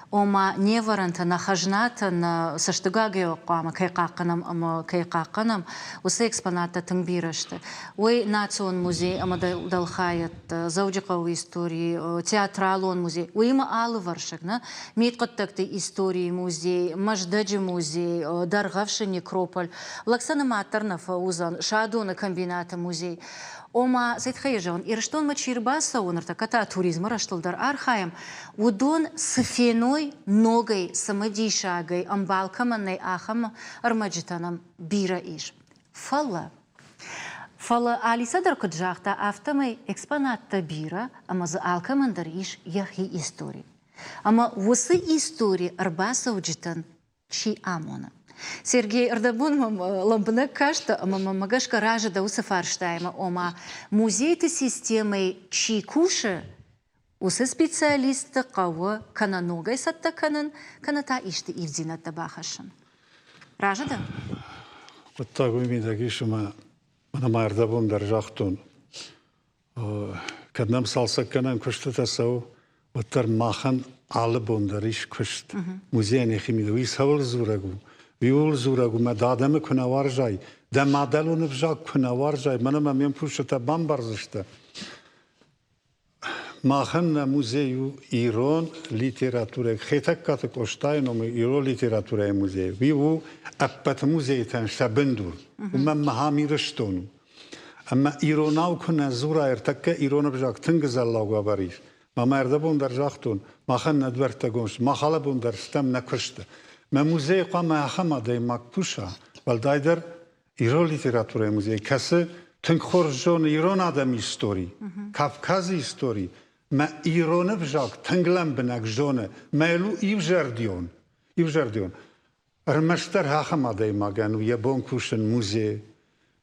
Ома не вӕрӕнтӕ, нӕ хӕзнатӕ, нӕ цӕстыгагӕй хъуамӕ кӕй хъахъхъӕнӕм ӕмӕ кӕй хъахъхъӕнӕм, уыцы экспонаттӕ тынг бирӕ сты. Уый национ музей ӕмӕ дӕлхайӕдтӕ, Дзӕуджыхъӕуы историйы, театралон музей, уыимӕ алывӕрсыг, нӕ мидхъуыддӕгты историйы музей, Мӕздӕджы музей, Дӕргъӕвсы некрополь, Лӕг сӕ нымад дӕр нӕ фӕуыдзӕн Садоны комбинаты музей. Ома, цӕй тыххӕй зӕгъын, Ирыстонмӕ чи рбацӕуы, ныртӕккӕ та туризмы рӕзтыл дӕр архайӕм, уыдон цы феной ногӕй, цымыдисагӕй, ӕмбал кӕмӕн нӕй, ахӕм ӕрмӕджытӕ нӕм бирӕ ис. Фӕлӕ Фӕлӕ Алисӕ дӕр куыд загъта, афтӕмӕй экспонаттӕ бирӕ ӕмӕ дзы алкӕмӕн дӕр ис йӕхи истори. Ӕмӕ уыцы истори ӕрбацӕуджытӕн чи амоны. Сергей, ӕрдӕбон мӕм лӕмбынӕг кастӕ ӕмӕ мӕм гӕсгӕ разы дӕ уыцы фарстаимӕ, ома музейты системӕйы чи кусы, уыцы специалистты хъӕуы кӕнӕ ногӕй цӕттӕ кӕнын, кӕнӕ та исты ивддзинӕдтӕ бахӕссын. Разы дӕ? Хъуыддаг уый мидӕг ис, ӕмӕ мӕнӕ ма ӕрдӕбон дӕр загътон, Кӕд нӕм цалцӕггӕнӕн куыстытӕ цӕуы, уӕддӕр махӕн алы бон дӕр ис куыст. Музейӕн йӕхи мидӕг уый цӕуыл дзурӕг у? Уый ууыл дзурӕг у, мӕ дӕ адӕмы куы нӕ уарзай, дӕ мадӕлон ӕвзаг куы нӕ уарзай, мӕнӕ мӕ ме мпурсытӕ бамбардзысты. Махӕн нӕ музей у ирон литературӕ, Хетӕгкаты Къостайы номыл ирон литературӕйы музей. Уый у ӕппӕт музейтӕн сӕ бындур. Уымӕн махӕм Ирыстон у. Ӕмӕ иронау куы нӕ дзура, ӕртӕккӕ ирон ӕвзаг тынг зӕллаг уавӕр ис. Мӕ ӕрдӕбон дӕр загътон, махӕн нӕ дуӕрттӕ гом сты, мах алӕбон дӕр стӕм нӕ куысты. Мӕ музейы хъуамӕ ахӕм адӕймаг куса, уӕлдайдӕр ирон литературӕйы музей, кӕцы тынг хорз зоны ирон адӕмы истори, Кавказы истори, мӕ ирон ӕвзаг тынг лӕмбынӕг зоны, мӕ у иузӕрдион, иузӕрдион. Ӕрмӕстдӕр ахӕм адӕймагӕн у йӕ бон кусын музейы.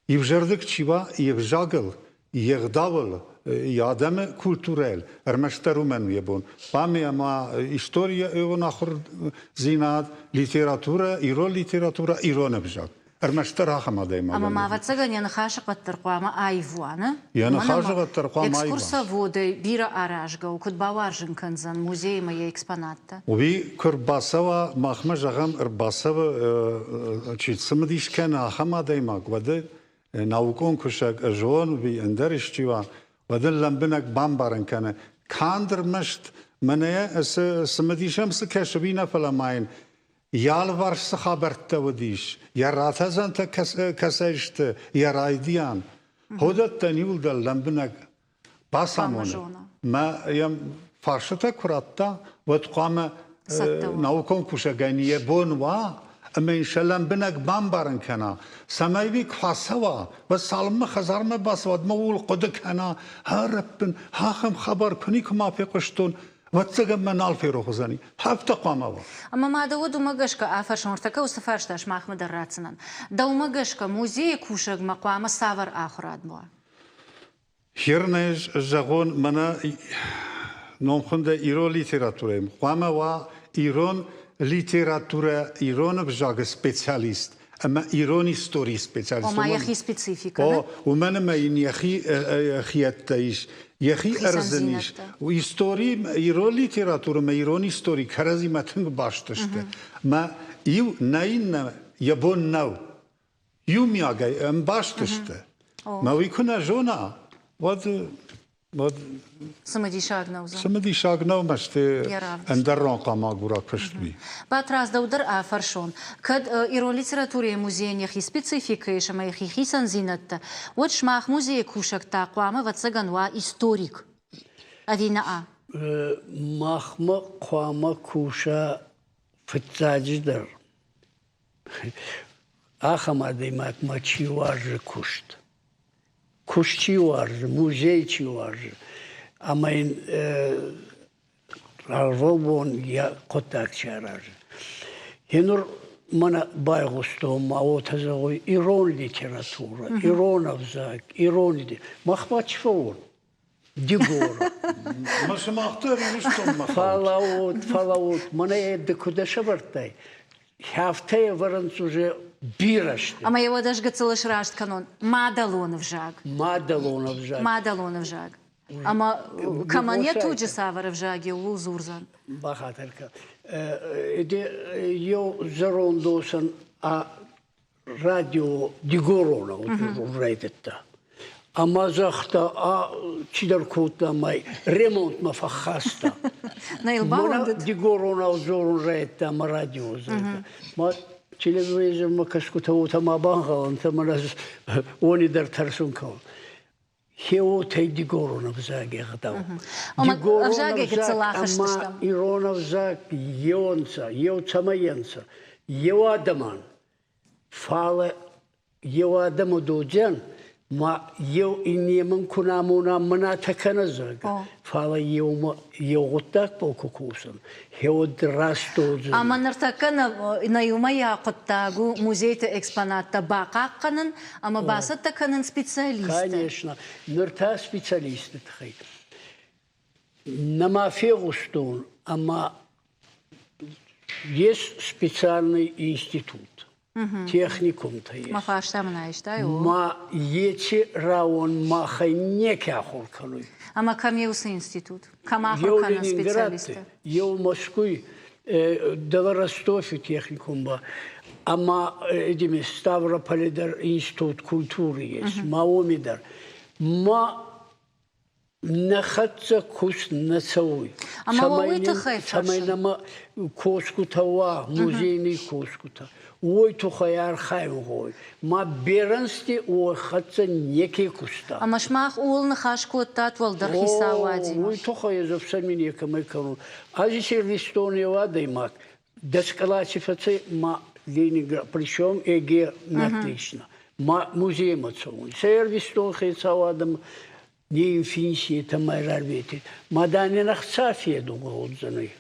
Иузӕрдыг чи уа йе взагыл, йе гъдауыл, йӕ адӕмы культурӕйыл, ӕрмӕстдӕр уымӕн у йӕ бон. Хъуамӕ ӕмӕ историон ахуырдзинад, литературӕ, ирон литературӕ, ирон ӕвзаг. Ӕрмӕстдӕр ахӕм адӕймаг. Ӕмӕ ма, ӕвӕццӕгӕн, йӕ ныхасыхъӕд дӕр хъуамӕ аив уа, нӕ? Йӕ ныхасыхъӕд дӕр хъуамӕ аив уа. Экскурсоводӕй бирӕ аразгӕ у, куыд бауарзын кӕндзӕн музеймӕ йӕ экспонаттӕ? Уый куы рбацӕуа, махмӕ, зӕгъӕм, ӕрбацӕуы, чи цымыдис кӕны, ахӕм адӕймаг, уӕд наукон кусӕг зон, уый ӕндӕр исчи уа, уӕд ын лӕмбынӕг бамбарын кӕны, канд ӕрмӕст мӕнӕ цымыдис ӕм цы кӕсы, уый нӕ, фӕлӕ ма йын Йӕ алыварс цы хабӕрттӕ уыдис, йӕ ратӕдзӕнтӕ кӕцӕй сты, йӕ райдиан, уыдӕттӕн иуылдӕр лӕмбынӕг бацамоны. Мӕ йӕм фарстытӕ куы радта, уӕд хъуамӕ наукон кусӕгӕн йӕ бон уа ӕмӕ йын сӕ лӕмбынӕг бамбарын кӕна, цӕмӕй уый куы ацӕуа, уӕд цалынмӕ хӕдзармӕ бацӕуа, уӕдмӕ ууыл хъуыды кӕна, ӕрӕппын, ахӕм хабар куы никуы ма фехъуыстон, Ӕвӕццӕгӕн мӕ нал ферох уыдзӕни. Афтӕ хъуамӕ уа. Ӕмӕ ма дӕ уӕд уымӕ гӕсгӕ афӕрсон, ӕртӕккӕ уыцы фарста сымахмӕ дӕр ратдзынӕн. Дӕумӕ гӕсгӕ музейы кусӕгмӕ хъуамӕ цавӕр ахуырад уа? Хернӕ зӕгъон, мӕнӕ номхуындӕй ирон литературӕйы хъуамӕ уа ирон литературӕ, ирон ӕвзагы специалист ӕмӕ ирон историйы специалист. Ома йӕхи спецификӕ. О, уымӕн ӕмӕ йын йӕхи хиӕдтӕ ис, йӕхи ӕрдзын ис. Истори, ирон литературӕ ӕмӕ ирон истори кӕрӕдзимӕ тынг баст сты. Мӕ иу нӕ иннӕ йӕ бон нӕу. Иумиагӕй ӕмбаст сты. Мӕ уый куы нӕ зона, уӕд уӕд Цымыдисаг нӕу дзы. Цымыдисаг нӕу, мӕсты ӕндӕр ран хъуамӕ агураг куыст уый. Батрадз, дӕу дӕр афӕрсон, кӕд ирон литературӕйы музейӕн йӕхи спецификӕ ис ӕмӕ йӕхи хицӕндзинӕдтӕ, уӕд сымах музейы кусӕг та хъуамӕ, ӕвӕццӕгӕн, уа историк ӕви нӕ? Махмӕ хъуамӕ куса фыццаджыдӕр ахӕм адӕймагмӕ чи уарзы куыст. Куыст чи уарзы, музей чи уарзы, ӕмӕ йын ӕрвылбон йӕ хъуыддаг чи аразы. Енур мӕнӕ байгъустон ма уотӕ зӕгъуй ирон литературӕ, ирон ӕвзаг, ирон Мах ба чи фӕууон? Дигора. Ма сымах дӕр Ирыстонмӕ Фӕлӕуут, фӕлӕуут, мӕнӕ ды куыд сӕвӕрдтай, хӕфтӕ ӕвӕрынц уже бирӕ сты. Ӕмӕ йӕ уӕд ӕз гыццыл сраст кӕнон. Мадӕлон ӕвзаг. Мадӕлон ӕвзаг. Мадӕлон ӕвзаг. Ӕмӕ кӕмӕн йӕ туджы цавӕр ӕвзаг и, ууыл дзурдзӕн. Бахатыр кӕн. Еу зӕронд осӕн радио Дигоронау райдыдта. Ӕма загъта, а чидӕр кодта мӕ ремонтмӕ фӕххаста. Дигоронау дзорун райдта ма радио зайдта. Ма телевизормӕ кӕсгутӕ уотӕ ма бангъӕлӕнтӕ, мӕнӕ уони дӕр тӕрсун кӕун. Хеуотӕй дигорон ӕвзаги ӕгъдау. Дигорон ӕвзаг ӕма ирон ӕвзаг еуӕнцӕ, еу цӕмӕй ӕнцӕ, еу адӕмӕн. Фалӕ еу адӕмы додзӕн, ма еу иннемӕн ку нӕ амона мӕнӕтӕ кӕнӕ, зӕгъгӕ. Фалӕ еумӕ еу гъуддагбӕл ку косӕн, хеуӕд раст уодзӕн. Ӕмӕ ныртӕккӕ нӕ, нӕ иумӕйаг хъуыддаг у музейты экспонаттӕ бахъахъхъӕнын ӕмӕ бацӕттӕ кӕнын специалистты. Конечно, ныр та специалистты тыххӕй. Нӕма фегъустон, ӕма есть специальный институт, техникумтӕ есть. Мӕ фарста мын айстай, о. Ма еци рауон махӕй неке ахур кӕнуй. Ӕма кӕм еу цы институт? Кӕм ахур кӕнынц специалисттӕ? Еу Мӕскуй. Дӕлӕ Ростови техникум ба ӕма эдими Ставрополи дӕр институт культуры ес, ма уоми дӕр. Ма нӕ хӕццӕ куст нӕ цӕуй. Ӕма уой туххӕй Цӕмӕй нӕмӕ косгутӕ уа, музейни косгутӕ. Уой туххӕй архайун гъӕуй. Ма берӕнсти уой хӕццӕ неке куста. Ӕма сымах ууыл ныхас кодтат уӕлдӕр хицауадимӕ? Уой туххӕй ӕз ӕфсӕрми некӕмӕй кӕнун. Ӕз Иристони еу адӕймаг, дӕс къласи фӕцӕй ма Ленинград, причем ЕГЭ на отлично. Ма музеймӕ цӕун. Сӕ ӕрвистон хецауадӕмӕ не финсетӕ ма рарветет. Ма дӕнӕн ӕхца федун гъӕудзӕнӕй.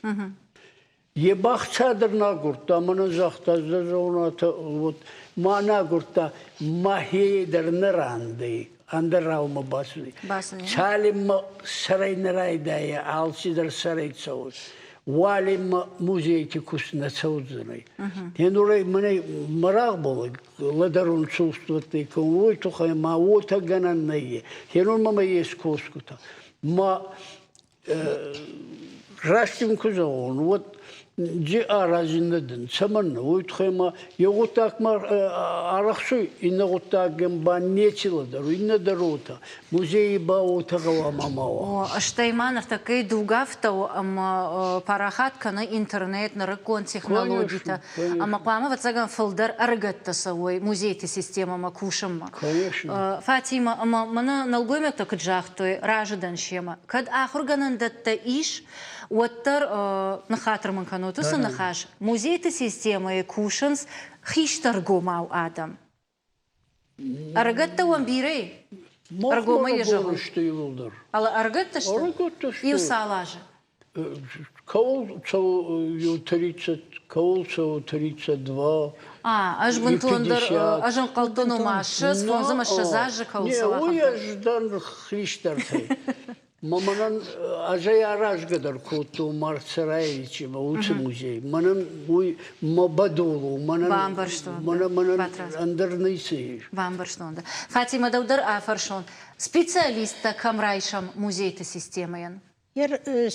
Е ба ӕхца дӕр нӕ агурдта, мӕнӕн загъта, зӕгъунатӕ, вот ма нӕ агурдта, мӕхе дӕр нӕ рандӕй, ӕндӕр раумӕ бацудӕй. Цалинмӕ сӕрӕй нӕ райдайа, алцидӕр сӕрӕй цӕуй. Уалинмӕ музейти куст нӕ цӕудзӕнӕй. Енурӕй мӕнӕй мӕрагъбол лӕдӕрун чувствовать уой туххӕй ма уотӕ гӕнӕн нӕййе. Хенун мӕмӕ ес косгутӕ. Ма раст ин ку зӕгъон, уӕд джи арази нӕ дӕн. Цӕмӕннӕ? Уой туххӕй ма еу гъуддагмӕ арӕхсуй, иннӕ гъуддагӕн ба неци лӕдӕруй, иннӕ дӕр уотӕ. Музейи ба уотӕ гъӕуама ма уа. Стӕй ма ныртӕккӕйы дуг афтӕ у, ӕмӕ парахат кӕны интернет, нырыккон технологитӕ. Ӕмӕ хъуамӕ, ӕвӕццӕгӕн, фылдӕр ӕрыгӕттӕ цӕуой музейты системӕмӕ кусынмӕ. Фатимӕ, ӕмӕ мӕнӕ нӕлгоймӕгтӕ куыд загътой, разы дӕн семӕ. Кӕд ахуыргӕнӕндӕттӕ ис, уӕддӕр, ныххатыр мын кӕнут уыцы ныхас, музейты системӕйы кусынц хистӕргомау адӕм. Ӕрыгӕттӕ уӕм бирӕ и? Ӕргомӕй йӕ зӕгъын. сты иууылдӕр. Ала ӕрыгӕттӕ сты? Ӕрыгӕттӕ сты. Иу цал азы? Кӕуыл цӕуы иу тридцать, кӕуыл цӕуы 32. А, ӕз бынтондӕр, ӕз ӕнхъӕлдтон, ома 20, фондз ӕмӕ 20 азы кӕуыл цӕуы. Не, уый ӕз дӕн хистӕртӕй. Мӕнӕн ӕз ӕй аразгӕ дӕр кодтон Марцараевичимӕ уыцы музей. Мӕнӕн уый мӕ бӕдул у, мӕнӕн, Бамбӕрстон. мӕнӕн, мӕнӕн ӕндӕр ницы ис. Бамбӕрстон дӕ. Фатимӕ, дӕу дӕр афӕрсон, специалисттӕ кӕм райсӕм музейты системӕйӕн?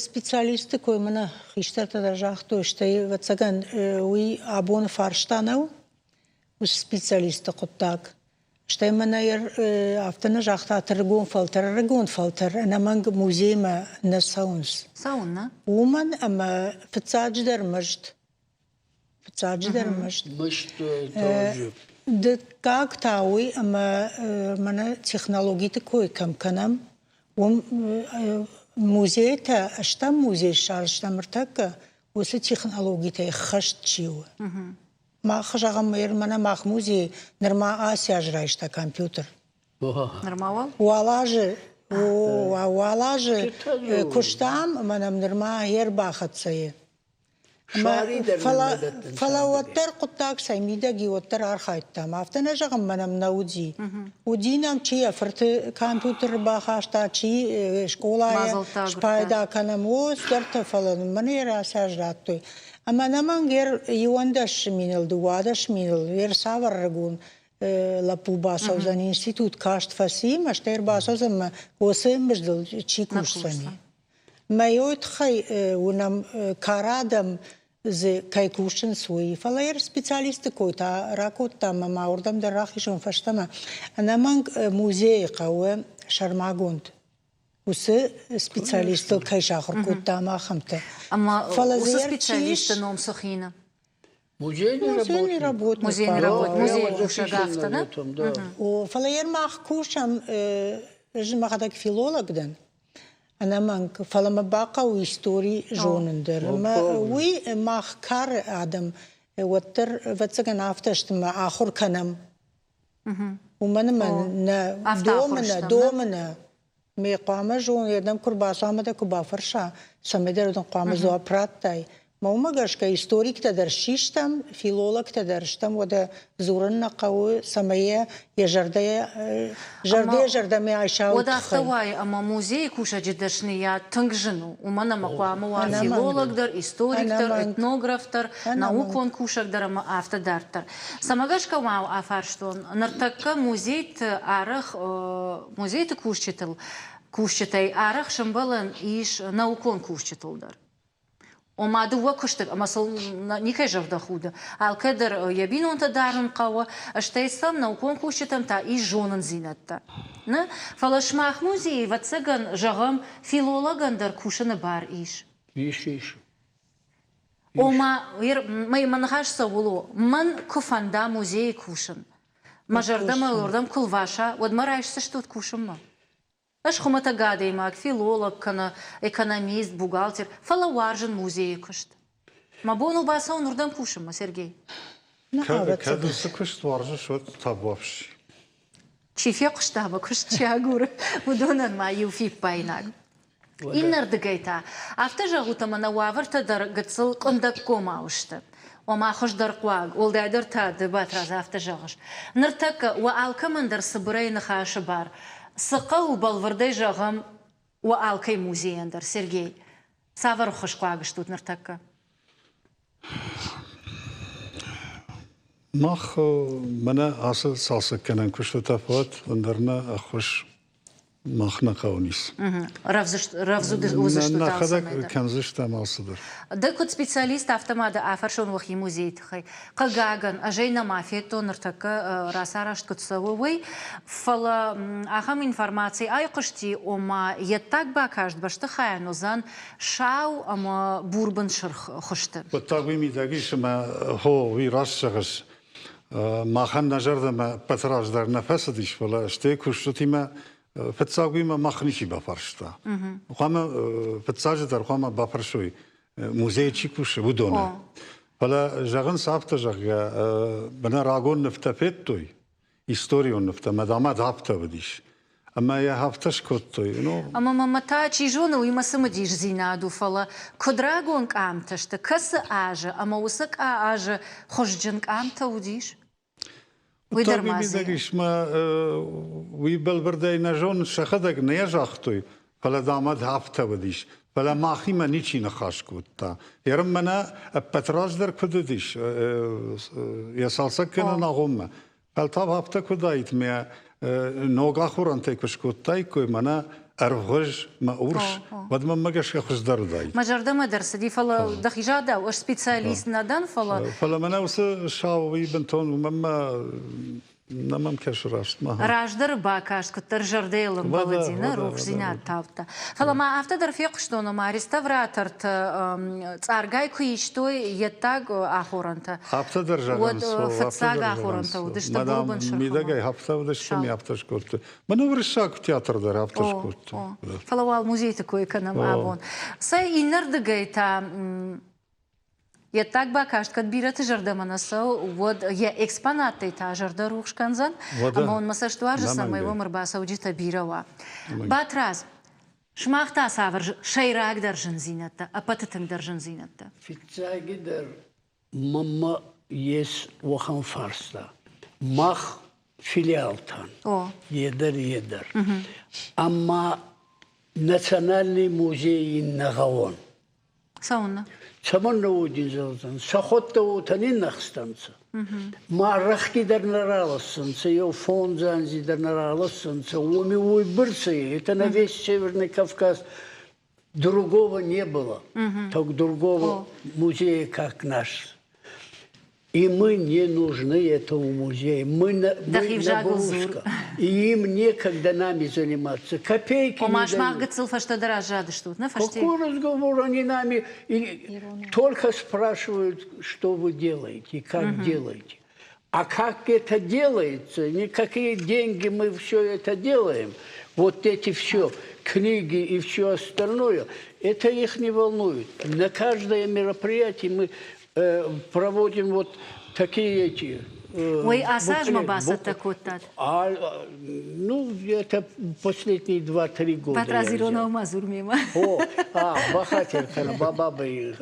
Специалистты кой мӕнӕ хистӕртӕ дӕр загътой, стӕй, ӕвӕццӕгӕн, уый абоны фарста нӕу, уыцы специалистты хъуыддаг. Стӕй мӕнӕ афтӕ нӕ загъта, ӕрыгон фӕлтӕр, ӕрыгон фӕлтӕр ӕнӕмӕнг музеймӕ нӕ цӕуынц. Цӕуыннӕ? Уымӕн ӕмӕ фыццаджыдӕр мызд. Фыццаджыдӕр мызд. Мызд тоже. Дыккаг та уый, ӕмӕ мӕнӕ технологиты кой кӕм кӕнӕм, уым музейтӕ, стӕм музей ссардзыстӕм ӕртӕккӕ, уыцы технологитӕй хӕст чи у. Мах зӕгъӕм, мӕнӕ мах музей нырма ацы аз райста компьютер. Нырма уал? Уал азы, уал азы куыстам, ӕмӕ нӕм нырма ӕрбахӕццӕ и. Фӕлӕ, фӕлӕ уӕддӕр хъуыддаг цӕй мидӕг и, уӕддӕр архайдтам. Афтӕ нӕ зӕгъын, мӕ нӕм нӕ уыди. Уыди нӕм, чи йӕ фырты компьютер бахаста, чи скъолайы спайда кӕнӕм, о, цыдӕртӕ, фӕлӕ мӕнӕ йӕ рацаз радтой. Ӕмӕ ӕнӕмӕнг ер 11 миныл, 12 миныл, ер цавӕр ӕрыгон лӕппу бацӕудзӕн институт каст фӕци, ӕмӕ стӕй ӕрбацӕудзӕн мӕ уыцы мыздыл чи кусдзӕни. Мӕ тыххӕй уынӕм кары адӕм дзы кӕй кусынц, уый. Фӕлӕ йӕ специалистты кой та ракодтам ӕмӕ ма уырдӕм дӕр рахизон фӕстӕмӕ. Ӕнӕмӕнг музейы хъӕуы сӕрмагонд уыцы специалисттыл кӕй сахуыр кодтам, ахӕмтӕ. Ӕмӕ уыцы специалистты ном цы хины? Музейный работник. Музейный работник, музейы кусӕг афтӕ, нӕ? О, фӕлӕ йӕ мах кусӕм, ӕз мӕхӕдӕг филолог дӕн, ӕнӕмӕнг, фӕлӕ мӕ бахъӕуы истори зонын дӕр. Ӕмӕ уый мах кары адӕм уӕддӕр, ӕвӕццӕгӕн, афтӕ сты, мӕ ахуыр кӕнӕм. Уымӕн ӕмӕ нӕ домы, нӕ домы нӕ. Ме хъуамӕ зон, йӕ куы рбацуа ӕмӕ дӕ куы бафӕрса, цӕмӕйдӕр дын хъуамӕ дзуапп радтай. Мӕ уымӕ гӕсгӕ историктӕ дӕр систӕм, филологтӕ дӕр стӕм, уӕдӕ дзурын нӕ хъӕуы, цӕмӕй йӕ йӕ зӕрдӕйӕ зӕрдӕйӕ зӕрдӕмӕ айса. Уӕд афтӕ уайы, ӕмӕ музейы кусӕджы дӕсныйад тынг зын у, уымӕн ӕмӕ хъуамӕ уа филолог дӕр, историк дӕр, этнограф дӕр, наукон кусӕг дӕр ӕмӕ афтӕ дарддӕр. Цӕмӕ гӕсгӕ ма афарстон, ныртӕккӕ музейты арӕх музейты кусджытыл кусджытӕй арӕх сӕмбӕлӕн ис наукон кусджытыл дӕр. Ома дыууӕ куысты ӕмӕ сыл никӕй зӕрдӕ худы. Алкӕдӕр йӕ бинонтӕ дарын хъӕуы, стӕй сӕм наукон кусджытӕм та ис зонындзинӕдтӕ. Нӕ? Фӕлӕ сымах музейы, ӕвӕццӕгӕн, зӕгъӕм, филологӕн дӕр кусыны бар ис. Ис, ис. Ома, мӕ ныхас цӕуыл у? Мӕн куы фӕнда музейы кусын, мӕ зӕрдӕ мӕ уырдӕм куы лваса, уӕд мӕ райсдзыстут кусынмӕ? Ӕз хуымӕтӕг адӕймаг, филолог кӕнӕ экономист, бухгалтер, фӕлӕ уарзын музейы куыст. Мӕ бон у бацӕуын уырдӕм кусынмӕ, Сергей. Кӕд уыцы куыст уарзыс, уӕд табуафси. Чи фехъуыста ӕмӕ куыст чи агуры, уыдонӕн ма иу фиппаинаг. Иннӕрдыгӕй та, афтӕ зӕгъут, ӕмӕ нӕ уавӕртӕ дӕр гыццыл къуындӕггомау сты. Ома хуыздӕр хъуаг, уӕлдайдӕр та ды, Батрадз, афтӕ зӕгъыс. Ныртӕккӕ уӕ алкӕмӕн дӕр цыбырӕй ныхасы бар. Цы хъӕуы бӕлвырдӕй зӕгъӕм уӕ алкӕй музейӕн дӕр, Сергей? Цавӕр ӕххуыс хъуаг стут ныртӕккӕ? Мах мӕнӕ ацы цалцӕггӕнӕн куыстытӕ фӕуӕд, ӕндӕр нӕ ӕххуыс мах нӕ хъӕуынц. Рӕвдз уыдзыстут Нӕхӕдӕг кӕндзыстӕм алцыдӕр. Ды куыд специалист, афтӕ ма дӕ афӕрсон уӕхи музейы тыххӕй. Хъыгагӕн, ӕз ӕй нӕма федтон, ныртӕккӕ рацарӕзт куыд цӕуы, уый. Фӕлӕ ахӕм информаци айхъуысти, ома йе ддаг бакаст бӕстыхайӕн уыдзӕн сау ӕмӕ бурбын сырх хуызты. Хъуыддаг уый мидӕг ис, ӕмӕ хо, уый раст зӕгъыс. Махӕн нӕ зӕрдӕмӕ ӕппӕты раздӕр нӕ фӕцыдис, фӕлӕ стӕй куыстытимӕ фыццаг уыимӕ мах ничи бафарста. Хъуамӕ фыццаджыдӕр хъуамӕ бафӕрсой музейы чи кусы, уыдоны. Фӕлӕ зӕгъынц афтӕ, зӕгъгӕ, мӕнӕ рагон нывтӕ федтой, историон нывтӕ, мӕ мад афтӕ уыдис. Ӕмӕ йӕ афтӕ скодтой. Ну, Ӕмӕ мӕ та, чи зоны, уый мӕ цымыдисдзинад у, фӕлӕ куыд рагон къамтӕ сты, кӕцы азы ӕмӕ уыцы азы хуызджын къамтӕ уыдис? Уый дӕр ма мидӕг ис мӕ уый бӕлвырдӕй нӕ зонын, сӕхӕдӕг нӕ загътой, фӕлӕ дам афтӕ уыдис. Фӕлӕ махимӕ ничи ныхас кодта. Ерын мӕнӕ ӕппӕт раздӕр куыд уыдис йӕ цалцӕг кӕнын агъоммӕ. Фӕлтау афтӕ куыд уыдаид, мӕ ног ахорӕнтӕй куы скодтаиккой, мӕнӕ ӕрвгъуыз мӕ урс, уӕд мӕнмӕ гӕсгӕ хуыздӕр уыдаид. Мӕ зӕрдӕмӕ дӕр цыди, фӕлӕ дӕхи загъдау, ӕз специалист нӕ дӕн, фӕлӕ... Фӕлӕ мӕнӕ уыцы сау уый бынтон уымӕн мӕ нӕ мӕм кӕсы раст. Раздӕры бакаст куыддӕр зӕрдӕйыл ӕмбӕлыди, нӕ рухсдзинад таудта. Фӕлӕ ма афтӕ дӕр фехъуыстон, ома реставратортӕ цъаргай куы истой йе ддаг ахорӕнтӕ, Афтӕ дӕр уӕд фыццаг ахорӕнтӕ уыдысты бурбын сырхымӕ. Мидӕгӕй афтӕ уыдысты, ми афтӕ скодтой. Мӕнӕ уырыссаг театр дӕр афтӕ скодтой. Фӕлӕ уал музейты кой кӕнӕм абон. Сӕ иннӕрдыгӕй та Йе ддаг бакаст кӕд бирӕты зӕрдӕмӕ нӕ цӕуы, уӕд йӕ экспонаттӕй та зӕрдӕ рухс кӕндзӕн, ӕмӕ уын мӕ цӕст уарзы, цӕмӕй уӕм ӕрбацӕуджытӕ бирӕ уа. Батрадз, сымах та цавӕр сӕйрагдӕр зындзинӕдтӕ, ӕппӕты тынгдӕр зындзинӕдтӕ? Фиццагидӕр мӕмӕ ес уӕхӕн фарста. Мах филиалтӕн, е дӕр, е дӕр. Ӕма Национальный музейи нӕ гъӕуӕн. Цӕуылнӕ? Цӕмӕннӕ уодин зӕгъдзӕн? Сӕхуӕдтӕ уотӕ ниннӕхстӕнцӕ. Ма рӕхги дӕр нӕ ралассӕнцӕ, еу фондз анзи дӕр нӕ ралассӕнцӕ. Уоми уойбӕрцӕ это на весь Северный Кавказ другого не было. Так другого музея, как наш. И мы не нужны этому музею. Мы, на, мы нагрузка. И им некогда нами заниматься. Копейки не дают. Какой разговор они нами? И только спрашивают, что вы делаете, как угу. делаете. А как это делается, никакие деньги мы все это делаем, вот эти все книги и все остальное, это их не волнует. На каждое мероприятие мы проводим вот такие эти Ой, ацы азмӕ бацӕттӕ кодтат? Ну, это последние два-три года. Батрадз иронау ма дзур мемӕ. О, а, бахатир кӕнӕ, бабабай.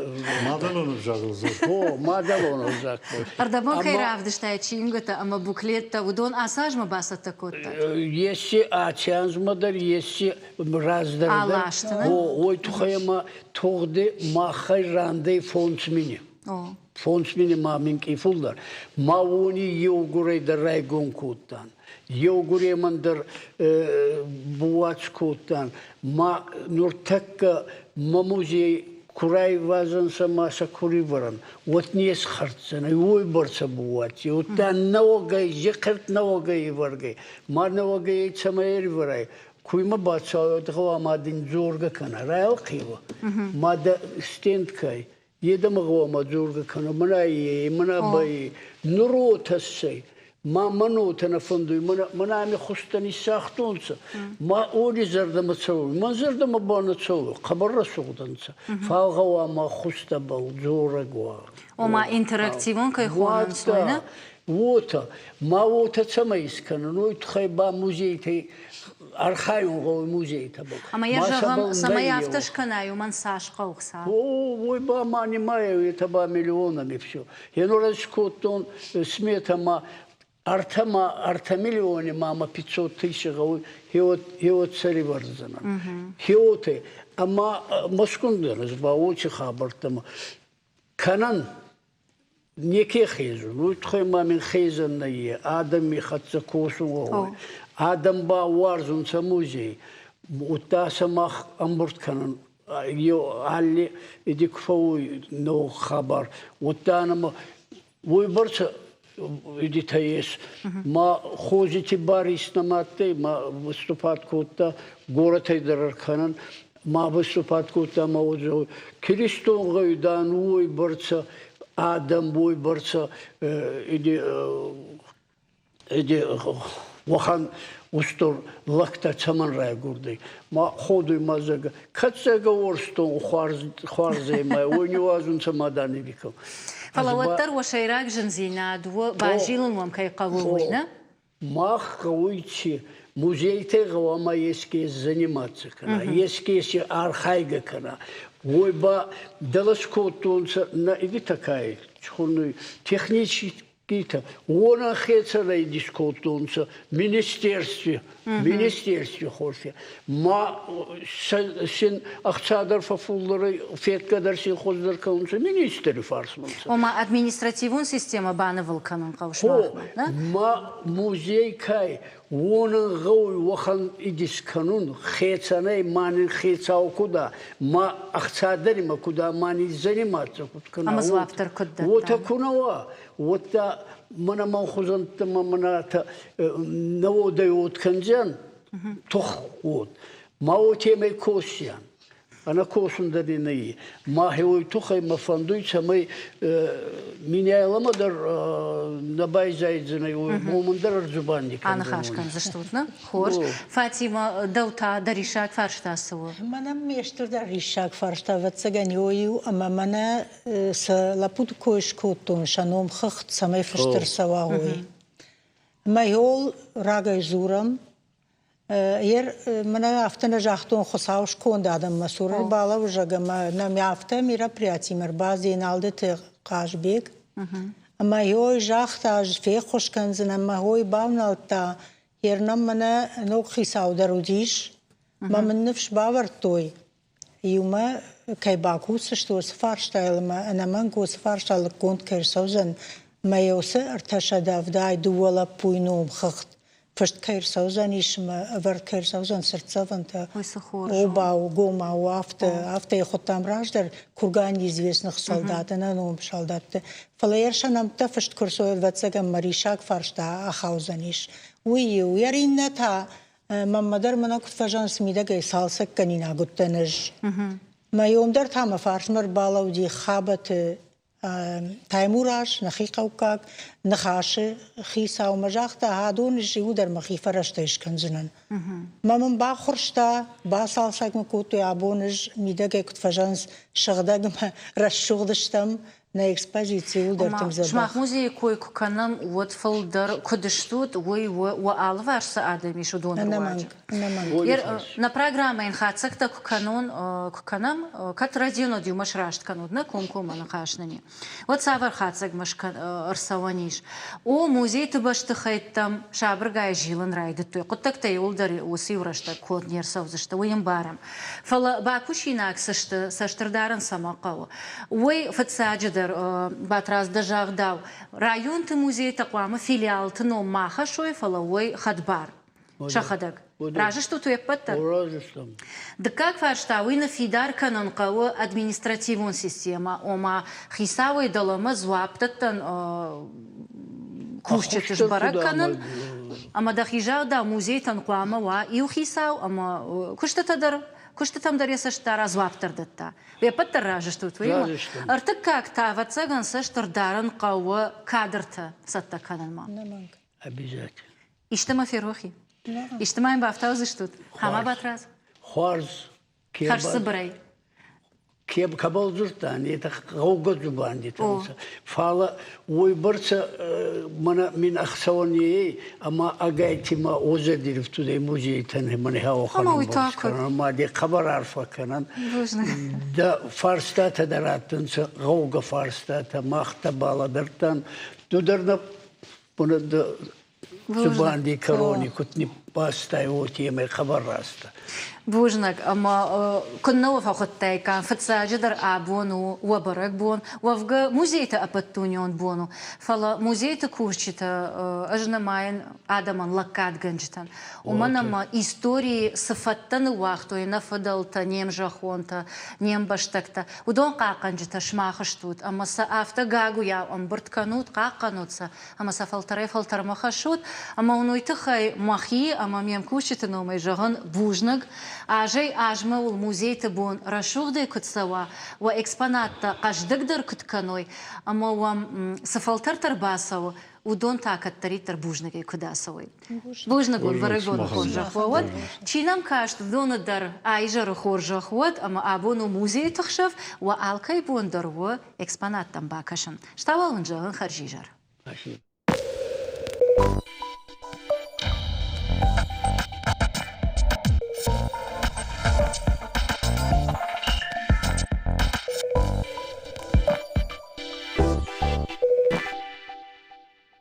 Мадӕлон ӕвзагыл дзур. О, мадӕлон ӕвзаг. Ӕрдӕбон кӕй равдыстай чингуытӕ ӕмӕ буклеттӕ, уыдон ацы азмӕ бацӕттӕ кодтат? Если аци азмӕ дӕр, если раздӕр дӕр. О, ой туххӕй ӕма тугъди махӕй рандӕй фондз мини. Фондз мини ма минкъий фулдӕр. Ма уони еугурӕй дӕр райгон кодтан. Еугуремӕн дӕр буац кодтан. Ма нуртӕккӕ ма музей Ку райвазӕнцӕ ма сӕ ку ривӕрӕн, уӕд не схӕрддзӕнӕй, уойбӕрцӕ бууати. Удта нӕуӕгӕй, зехъерт нӕуӕгӕй ивӕргӕй, ма нӕуӕгӕй цӕмӕй ӕривӕрай, ку имӕ бацӕуай, гъӕуама дин дзоргӕ кӕна, райӕлхъева, ма дӕ стенд кай, е дӕмӕ гъӕуама дзоргӕ кӕна, мӕнӕ е, мӕнӕ ба е. Нур уотӕ ссӕй, ма мӕн уотӕ нӕ фӕндуй, мӕнӕ ами хустӕ ниссагътонцӕ, ма уони зӕрдӕмӕ цӕуй, мӕн зӕрдӕмӕ ба нӕ цӕуй, хъӕбӕр рӕсугъд ӕнцӕ, фал гъӕуама хустӕбӕл дзорӕг уа. Ома интерактивон кӕй хонынц, уый нӕ? Уотӕ, ма уотӕ цӕмӕй искӕнун, уой туххӕй ба музейтӕй архайун гъӕуй музейтӕбӕл. Ӕма йӕ зӕгъӕм, цӕмӕй афтӕ скӕнай, уымӕн цас хъӕуы хца? О, уой ба ма нимайӕ, етӕ ба миллионами все. Енур ӕз кодтон смета ма ӕртӕ ма ӕртӕ миллиони ма ма 500 тысячи гъӕуй хеуот сӕривӕрдзӕнӕн. Хеуотӕ ӕма Мӕскун дӕр ӕз ба уоци хабӕрттӕмӕ кӕнӕн неке хезун. Уой туххӕй ма мин хезӕн нӕййе. Адӕми хӕццӕ косун гъӕуй. Адӕм ба уарзунцӕ музей. Удта сӕ мах ӕмбурд кӕнӕн алли иди ку фӕууй ног хабар. Удта нӕмӕ уойбӕрцӕ идитӕ ес. Ма Хозити Барис нӕмӕ адтӕй, ма выступать кодта, горӕтӕй дӕр ӕркӕнӕн. Ма выступать кодта ма уод Киристонгъӕуи, дан, уойбӕрцӕ адӕм, уойбӕрцӕ иди иди уӕхӕн устур лӕгтӕ цӕмӕн райгурдӕй. Ма ходуй ма зӕгъгӕ, кӕд зӕгъгӕ уорстон хуарз хуарземӕ, уой ниуазунцӕ ма данивиков. Фӕлӕ уӕддӕр уӕ сӕйраг зындзинад у базилын уӕм кӕй хъӕуы, уый, нӕ? Мах гъӕуй ци музейтӕй гъӕуама еске заниматься кӕна, еске си архайгӕ кӕна. Уой ба дӕлӕс кодтонцӕ нӕ иди такая, хунуй технический уонӕн хецӕнӕй искодтонцӕ министерстви, министерстви хорзи. Ма син ӕхца дӕр фӕффулдӕр ӕй, федгӕ дӕр син хуӕздӕр кӕнунцӕ министри фарсмӕ. Ома административон системӕ банывыл кӕнын хъӕуы сымахмӕ, Ма музей кӕй, уонӕн гъӕуй уӕхӕн идис кӕнун, хецӕнӕй ма нин хецау куд а, ма ӕхца дӕр имӕ куд а, ма нин заниматься куд кӕна. Ӕма дзуапп дӕр куд дӕтта? Уотӕ ку нӕ уа, уӕдта мӕнӕ мӕн хузӕнттӕ ма мӕнӕ нӕ уодӕй уод кӕндзиан, тох уод. Ма уотемӕй косиан. Ӕнӕ косун дӕр ин нӕййе. Мӕхе уой туххӕй мӕ фӕндуй, цӕмӕй Миняйламӕ дӕр нӕ байзайдзӕнӕй, уомӕн дӕр ӕрдзубанди кӕндзӕнӕн. Аныхас кӕндзыстут, нӕ? Хорз. Фатимӕ, дӕу та дӕ риссаг фарста цы у? Мӕнӕн ме стырдӕр риссаг фарста, ӕвӕццӕгӕн, у, ӕмӕ мӕнӕ цы лӕппуты кой скодтон, сӕ номхыгъд цӕмӕй фыст ӕрцӕуа, уый. Мӕ рагӕй дзурӕм, Ер мӕнӕ афтӕ нӕ загътон Хуыцау сконд адӕммӕ цур ӕрбалӕузӕг ӕмӕ нӕм афтӕ мероприятимӕ ӕрбацыди Еналдыты Хъазбег. Ӕмӕ ой загъта, ӕз феххуыс кӕндзынӕн, ӕмӕ ой бавнӕлдта. Ер нӕм мӕнӕ ног хицау дӕр уыдис. Мӕ мын ныфс бавӕрдтой, иумӕ кӕй бакусдзысты, уыцы фарстайыл ӕмӕ ӕнӕмӕнг уыцы фарста лыггонд кӕй ӕрцӕудзӕн, мӕ уыцы 372 лӕппуйы номхыгъд фыст кӕй ӕрцӕудзӕнис ӕмӕ ӕвӕрд кӕй ӕрцӕудзӕн цыртдзӕвӕнтӕ. Обау, Гомау, афтӕ, афтӕ йӕ хуыдтам раздӕр Курган неизвестных солдат, ӕнӕном солдатты. Фӕлӕ йӕ сӕ нӕмттӕ фыст куы рцӕуой, ӕвӕццӕгӕн мӕ риссаг фарста ахаудзӕнис. Уый иу. Йӕ иннӕ та Мӕнмӕ дӕр мӕнӕ куыд фӕзӕгъынц, мидӕгӕй цалцӕггӕнинаг уыдтӕн ӕз. Мӕ ом дӕр та мӕ фарсмӕ ӕрбалӕуди Хабӕты Таймураз, нӕхи хъӕуккаг, Ныхасы хицау мӕ загъта, адон ӕз иуылдӕр мӕхи фӕрӕзтӕй скӕндзынӕн. Мӕ мын баххуырста, бацалцӕг мын кодтой, абон ӕз мидӕгӕй куыд фӕзӕгъынц, сыгъдӕг ӕмӕ рӕсугъд стӕм, нӕ экспозици иуылдӕр тынг дзӕбӕх. Сымах музейы кой куы кӕнӕм, уӕд фылдӕр куыд стут, уый уӕ алыварс цы адӕм ис, уыдоны руаджы. Нӕ программӕйӕн хатдзӕгтӕ куы кӕнон, куы кӕнӕм, кӕд радионод иумӕ сраст кӕнут, нӕ комкоммӕ ныхас нын и, уӕд цавӕр хатдзӕгмӕ ӕрцӕуӕн ис? О, музейты бӕстыхӕйттӕм сабыргай зилын райдыдтой. Хъуыддӕгтӕ иуылдӕр уыцы-иу рӕстӕг конд не рцӕудзысты, уый ӕмбарӕм. Фӕлӕ бакусинаг цы сты, сӕ стырдарын цӕмӕ хъӕуы? Уый, фыццаджыдӕр, Батрадз, дӕ загъдау, районты музейтӕ хъуамӕ филиалты ном ма хӕссой, фӕлӕ уой хӕдбар сӕхӕдӕг. Разы стут уе ппӕт дӕр? Разы стӕм. Дыккаг фарста, уый ныффидар кӕнын хъӕуы административон системӕ, ома хицауӕй дӕлӕмӕ дзуапдӕттӕн кусджыты сбӕрӕг кӕнын, ӕмӕ дӕхи загъдау музейтӕн хъуамӕ уа иу хицау ӕмӕ куыстытӕ дӕр куыстытӕм дӕр йӕ цӕст дара, дзуапп дӕр дӕтта. Уе ппӕт дӕр разы стут уыимӕ? Ӕртыккаг та, ӕвӕццӕгӕн, цӕст ӕрдарын хъӕуы кадртӕ цӕттӕ кӕнынмӕ. Обязательно. Исты мӕ ферох и? Исты ма йын бафтаудзыстут? Хама Батрадз? Хуарз. Хӕрзцыбырӕй. Кӕбӕл дзурдтан, етӕ гъӕугӕ дзубандитӕ нцӕ. Фалӕ уойбӕрцӕ мӕнӕ мин ӕхцӕуӕн ей, ӕма ӕгайтима озӕди рифтудӕй музейтӕн мӕнӕ ӕма ма де хъӕбӕр арфӕ кӕнӕн. Дӕ фарстатӕ дӕр адтӕнцӕ гъӕугӕ фарстатӕ, мах дӕ балӕдӕрдтан. Ду дӕр нӕ дзубанди кӕрони куд ниббастай, уотемӕй хъӕбӕр раст. Бузныг, ӕмӕ куыннӕ уӕ фӕхуыдтаиккам, фыццаджыдӕр абон у уӕ бӕрӕгбон. Уӕвгӕ музейты ӕппӕтдунеон бон у, фӕлӕ музейты кусджытӕ ӕз нымайын адӕмӕн лӕггадгӕнджытӕн. Уымӕн ӕмӕ историйы цы фӕдтӕ ныууагътой нӕ фыдӕлтӕ, не мзӕххонтӕ, не мбӕстӕгтӕ, уыдон хъахъхъӕнджытӕ сымах стут ӕмӕ сӕ афтӕ гагуыйау ӕмбырд кӕнут, хъахъхъӕнут сӕ ӕмӕ сӕ фӕлтӕрӕй-фӕлтӕрмӕ хӕссут. Ӕмӕ уын уый тыххӕй мӕхи ӕмӕ ме мкусджыты номӕй зӕгъын бузныг. Азӕй-азмӕ уыл музейты бон рӕсугъдӕй куыд цӕуа, уӕ экспонаттӕ хъӕздыгдӕр куыд кӕной ӕмӕ уӕм цы фӕлтӕртӕ ӕрбацӕуы, уыдон та кӕддӕриддӕр бузныгӕй куыд ацӕуой. Бузныг уын, бӕрӕгбоны хорзӕх уӕ уӕд. Чи нӕм каст, уыдоны дӕр а-изӕры хорзӕх уӕд ӕмӕ абон у музейы хсӕв, уӕ алкӕй бон дӕр у экспонаттӕм бакӕсын. Стауал уын зӕгъын хӕрзизӕр. Спасибо.